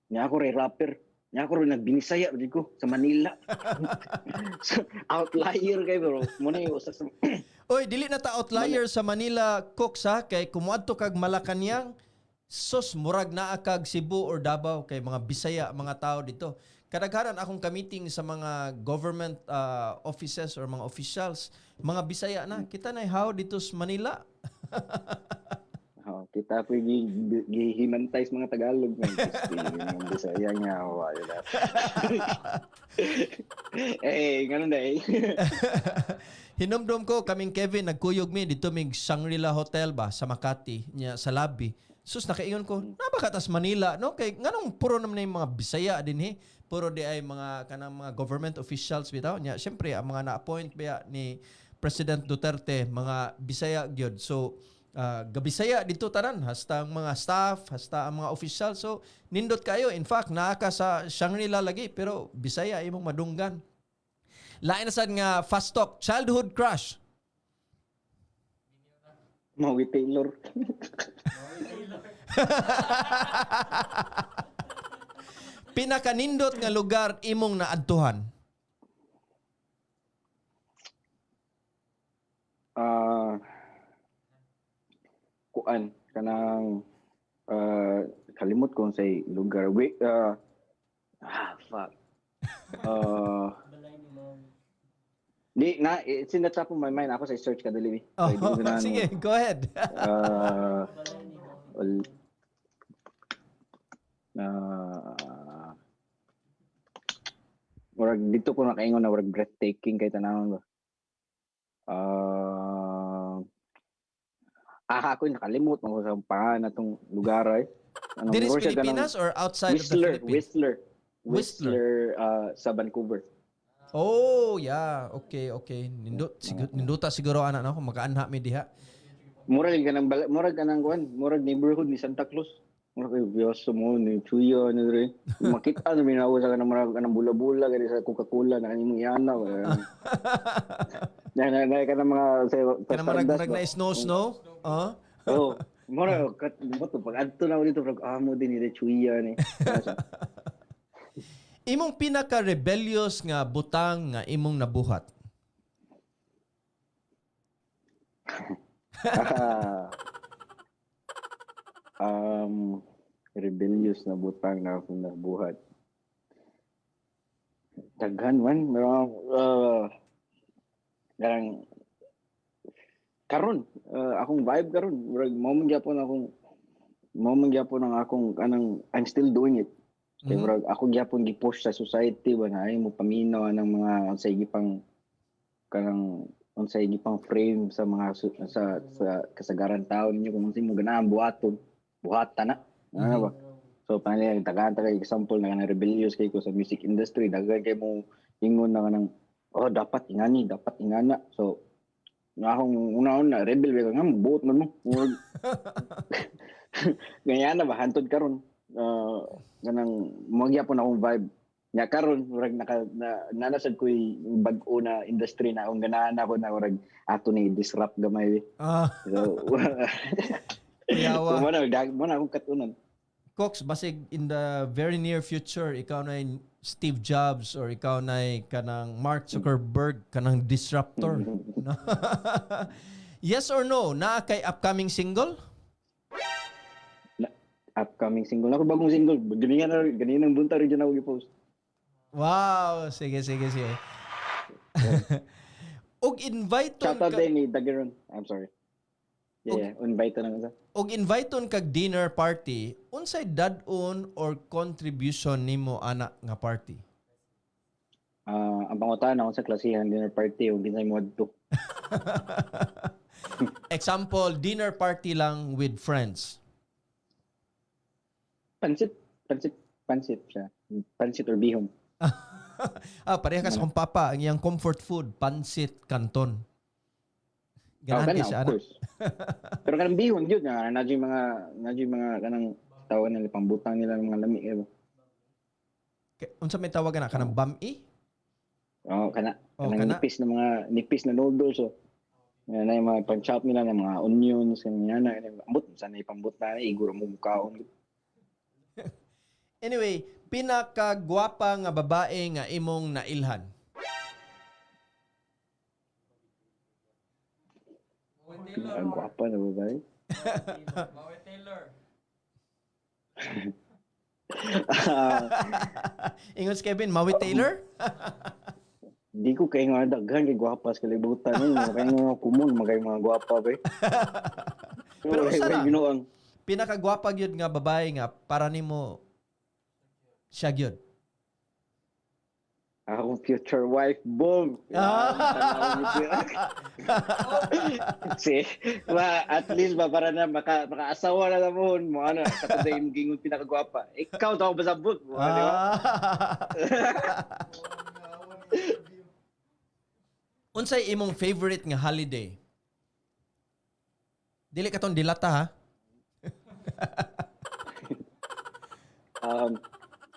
S2: Nya ako ray rapper. Nya ako ro nagbinisaya jud ko sa Manila. So, outlier kay bro. Mo na yung usa sa
S1: Oy, dili na ta outlier sa Manila, Cooks, ha, kay kumuadto kag Malacañang, sus, murag naa kag Cebu or Davao kay mga Bisaya mga tao dito. Kadaghanan akong ka-meeting sa mga government offices or mga officials, mga Bisaya na. Kita na how dito sa Manila.
S2: Oh, kita po gihimantay sa mga Tagalog man. Kasi yung Bisaya nga wala. Eh, ganun na eh.
S1: Hinumdum ko kaming Kevin, nagkuyog mi dito mig Shangri-La Hotel ba sa Makati nya sa lobby. Sus, nakaingon ko, naa ba katas Manila, no? Kay nganong puro naman na yung mga Bisaya dinhi? Puro di ay mga kanang mga government officials bitaw nya. Syempre ang mga na-appoint ba ni President Duterte, mga Bisaya gyud. So gabisaya dito tanan, hasta ang mga staff, hasta ang mga official. So nindot kayo. In fact, naa ka sa Shangri-La lagi pero Bisaya imong madunggan. Lain na sad nga fast talk, childhood crush.
S2: Maui Taylor.
S1: Pinakanindot nga lugar imong naadtuhan.
S2: Ah, kuan kanang kalimot ko sa lugar. Wait, ah, fuck. Di na, it's in the top of my mind. Ako sa search ka dali.
S1: Oh, sige, go ahead.
S2: Well, na murag dito ko nakaingon na murag breathtaking kay tanawon ba. Ah, ako nakalimot mo sa pangalan na tong lugar ay. Ano,
S1: Diri sa
S2: murag siya kanang
S1: Pilipinas or outside of the
S2: Whistler,
S1: Philippines?
S2: Whistler.
S1: Whistler.
S2: Whistler, sa Vancouver.
S1: Oh, yeah. Okay. Nindot siguro, nindota siguro ana no kung makaanha mi diha.
S2: Murag kanang murag kanang kuan, murag neighborhood ni Santa Claus. Murag kay biyoso mo ni Chuya ni dre. Makita na minawo sa kanang murag kanang bula-bula gani sa Coca-Cola na kanang iyana. Na na na kanang mga sa
S1: Kana murag murag na snow snow. Ah.
S2: Oh, murag kat mo to pag adto na ako dito murag amo din ni Chuya ni.
S1: Imong pinaka rebellious nga butang nga imong nabuhat.
S2: Ah. Rebellious na butang na akong nabuhat. Daghan man, meron garang karon akong vibe karon, murag mao man gyapon ang akong kanang I'm still doing it. Kay murag ako gyapon gi-push sa society ba na ay mo paminaw ang mga unsay gipang kanang unsay gipang frame sa mga sa kasagaran tao ninyo kung unsay mo ganahan buhaton, buhata na. Ano ba? So panali daghan ta kay example na kanang rebellious kay ko sa music industry, daghan kay mo ingon na kanang oh dapat ingani, dapat ingana. So nga akong una-una rebel ba nga buot man mo. Murag ganyan na ba hantod karon. Kanang mo gyapon akong vibe. Nya karon murag naka na, nanasad ko'y bag-o na industry na akong ganahan ako na murag ato ni disrupt gamay. So,
S1: Kuyawa.
S2: so mo na dag mo na akong katunan.
S1: Cox, basig in the very near future, ikaw na yung Steve Jobs or ikaw na kanang Mark Zuckerberg, kanang disruptor. No? Yes or no, naa kay upcoming single?
S2: Na, upcoming single. Ako bagong single. Ganyan na ganyan ang bunta rin dyan ako gi-post.
S1: Wow, sige sige sige. Og invite
S2: Shout out din ni Dageron. I'm sorry. Yeah, invite na lang sa.
S1: Og invite kag dinner party, unsay dad-on or contribution nimo ana nga party?
S2: Ah, ang pangutan ako sa klasihan dinner party ug kinsay mo adto.
S1: Example, dinner party lang with friends.
S2: Pansit, pansit, pansit siya. Pansit or bihon.
S1: Ah, pareha ka sa akong papa, ang iyang comfort food, pansit canton.
S2: Oh,
S1: Ganahan
S2: kana,
S1: kay siya
S2: of
S1: ana.
S2: course. Pero kanang bihon yun nga na mga na mga kanang tawag nila pambutang nila ng mga lami eh ba.
S1: Unsa may tawag na kanang bami?
S2: Oh, kana.
S1: Oh,
S2: Kanang
S1: kana.
S2: nipis na noodles, so. Yan na yung mga pang-chop nila ng mga onions, ganyan na. Ambot, sana ipambot na, iguro mo mukaon.
S1: Anyway, pinakagwapa nga babae nga imong nailhan.
S2: Ang gwapa na babae.
S3: Maui Taylor.
S2: Ah,
S1: Ingon si Kevin, Maui Taylor?
S2: di ko kay nga daghan kay gwapa sa kalibutan nun. Kay nga kumon mga kay mga gwapa ba.
S1: Pero usa ra.
S2: Ginoang.
S1: Pinakagwapa gyud nga babae nga para nimo siya gyud.
S2: Akong future wife, boom. Si, ba, at least ba para na makaasawa na namon mo ano, sa kuday yung gingon pinakagwapa. Ikaw to ako basabot mo, di ba?
S1: Ah. Unsay imong favorite nga holiday? Dili ka tong dilata ha.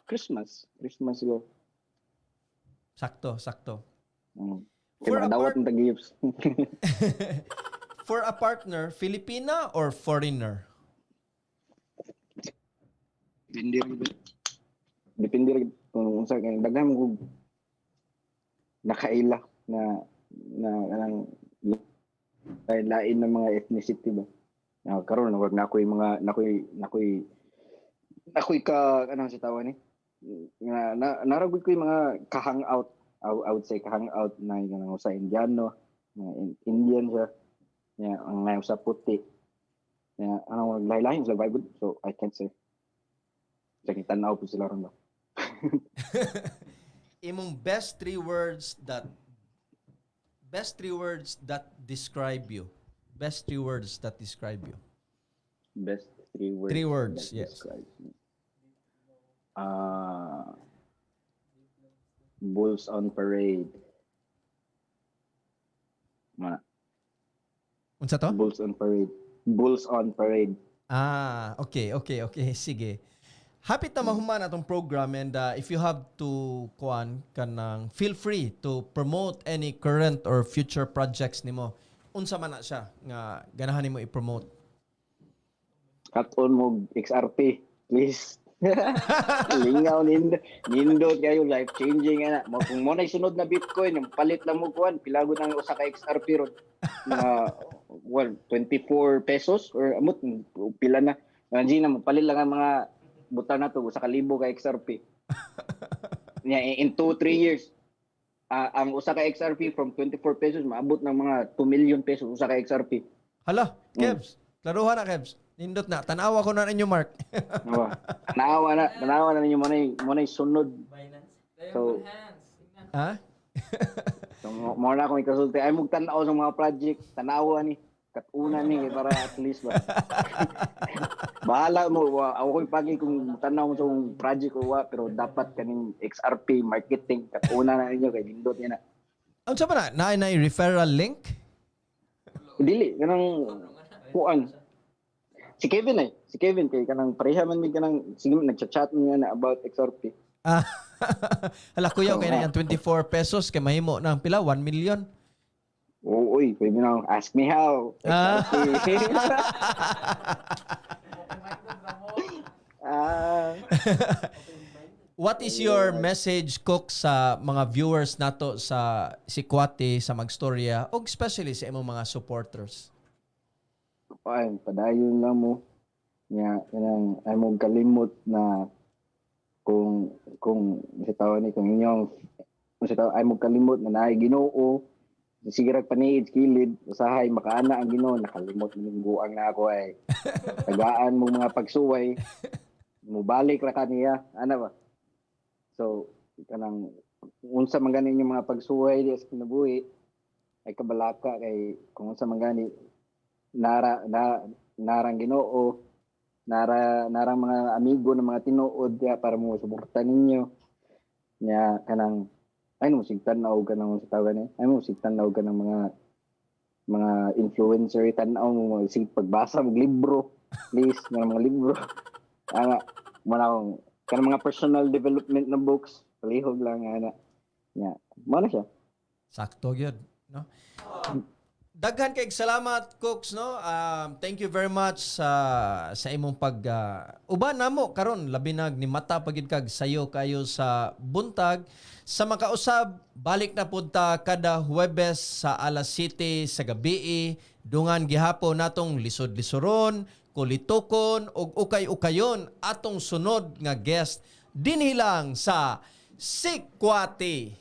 S2: Christmas, Christmas go.
S1: Sakto, sakto.
S2: Kaya
S1: For a
S2: makadawat ng tag-gifts.
S1: For a partner, Filipina or foreigner?
S2: Depende rin. Depende rin kung unsa kay daghan mo kog nakaila na na kanang lain lain ng mga ethnicity ba. Na karon wag na ako'y mga nakoy ka ano sa tawa ni nga na naragod ko yung mga ka-hangout, I would say ka-hangout na yung kanang sa Indiano, mga Indian siya nga ang ngayon sa puti nga ano lahi-lahi sila vibe, so I can't say. Sa tanaw po sila ron ba.
S1: Imong best three words that describe you. Best three words that describe you.
S2: Best three words.
S1: Three words,
S2: that
S1: yes.
S2: describe me. Ah, Bulls on parade. Ma,
S1: Unsa to?
S2: Bulls on parade. Bulls on parade.
S1: Ah, okay. Sige. Happy ta mahuman atong program and if you have to kuan kanang feel free to promote any current or future projects nimo. Unsa man na siya nga ganahan nimo i-promote?
S2: Cut-on mo XRP, please. Lingaw nindo. Nindot kayo, life changing ana. Mo kung mo na sunod na Bitcoin, yung palit lang mo kuan, pilago nang usa ka XRP ron. Na well, 24 pesos or amot pila na. Imagine na mo palit lang ang mga buta na to usa ka libo ka XRP. Nya in 2 3 years, ang usa ka XRP from 24 pesos maabot ng mga 2 million pesos usa ka XRP.
S1: Hala, Kebs. Klaruhan na, Kebs. Nindot na. Tanawa ko na ninyo, Mark.
S2: Awa. Tanawa na ninyo mo na sunod.
S3: Binance.
S2: So-
S3: Diamond hands. Tingnan.
S1: Ha?
S2: So, mo na akong ikasulti. Ay, mong tanaw sa mga project. Tanawa ni. Katuna ni. Kay para at least ba. Bahala mo. Wa, ako ko'y pagi kung tanaw mo sa akong project o wa. Pero dapat kaning XRP marketing. Katuna na ninyo. Kay lindot niya na.
S1: Unsa ba na? Naay na referral link?
S2: Dili. Kanang kuan. Si Kevin eh. Si Kevin kay kanang pareha man mi kanang sige nagchat-chat niya na about XRP.
S1: Ah. Hala, kuya, okay na yan. 24 pesos kay mahimo na ang pila 1 million.
S2: Oo, uy, pwede na akong ask me how. XRP. Ah.
S1: What is your message, Cook, sa mga viewers nato sa Sikwate, sa Magstorya, o especially sa imong mga supporters?
S2: Ay, padayon lang mo. Nga, kanang, ay mo kalimot na kung sa tawa ni kung inyong kung sa tawa ay mo kalimot na naay Ginoo, sige rag paniid kilid, usahay makaana ang Ginoo, nakalimot na buang na ako ay tagaan mo mga pagsuway, mubalik ra kaniya ana ba. So kanang unsa man gani inyong mga pagsuway di sa kinabuhi ay kabalaka kay kung unsa man gani nara na narang Ginoo, narang mga amigo ng mga tinuod diya para mo suporta ninyo nya kanang ay mo sig tan-aw ka ng sa tawag ni ay mo sig tan-aw ka ng mga influencer, tan-aw mo sig pagbasa og libro, please, ng mga libro ana mo na akong Kanang mga personal development na books, palihog lang ana. Nya, mao na siya.
S1: Sakto gyud, no? Daghan kay salamat, Cooks, no? Thank you very much sa imong pag uban namo karon, labi nag ni mata pagid kag sayo kayo sa buntag. Sa makausab, balik na pud ta kada Huwebes sa alas 7 sa gabi. Dungan gihapon natong lisod-lisoron, kulitukon ug ukay-ukayon atong sunod nga guest dinhi lang sa Sikwati.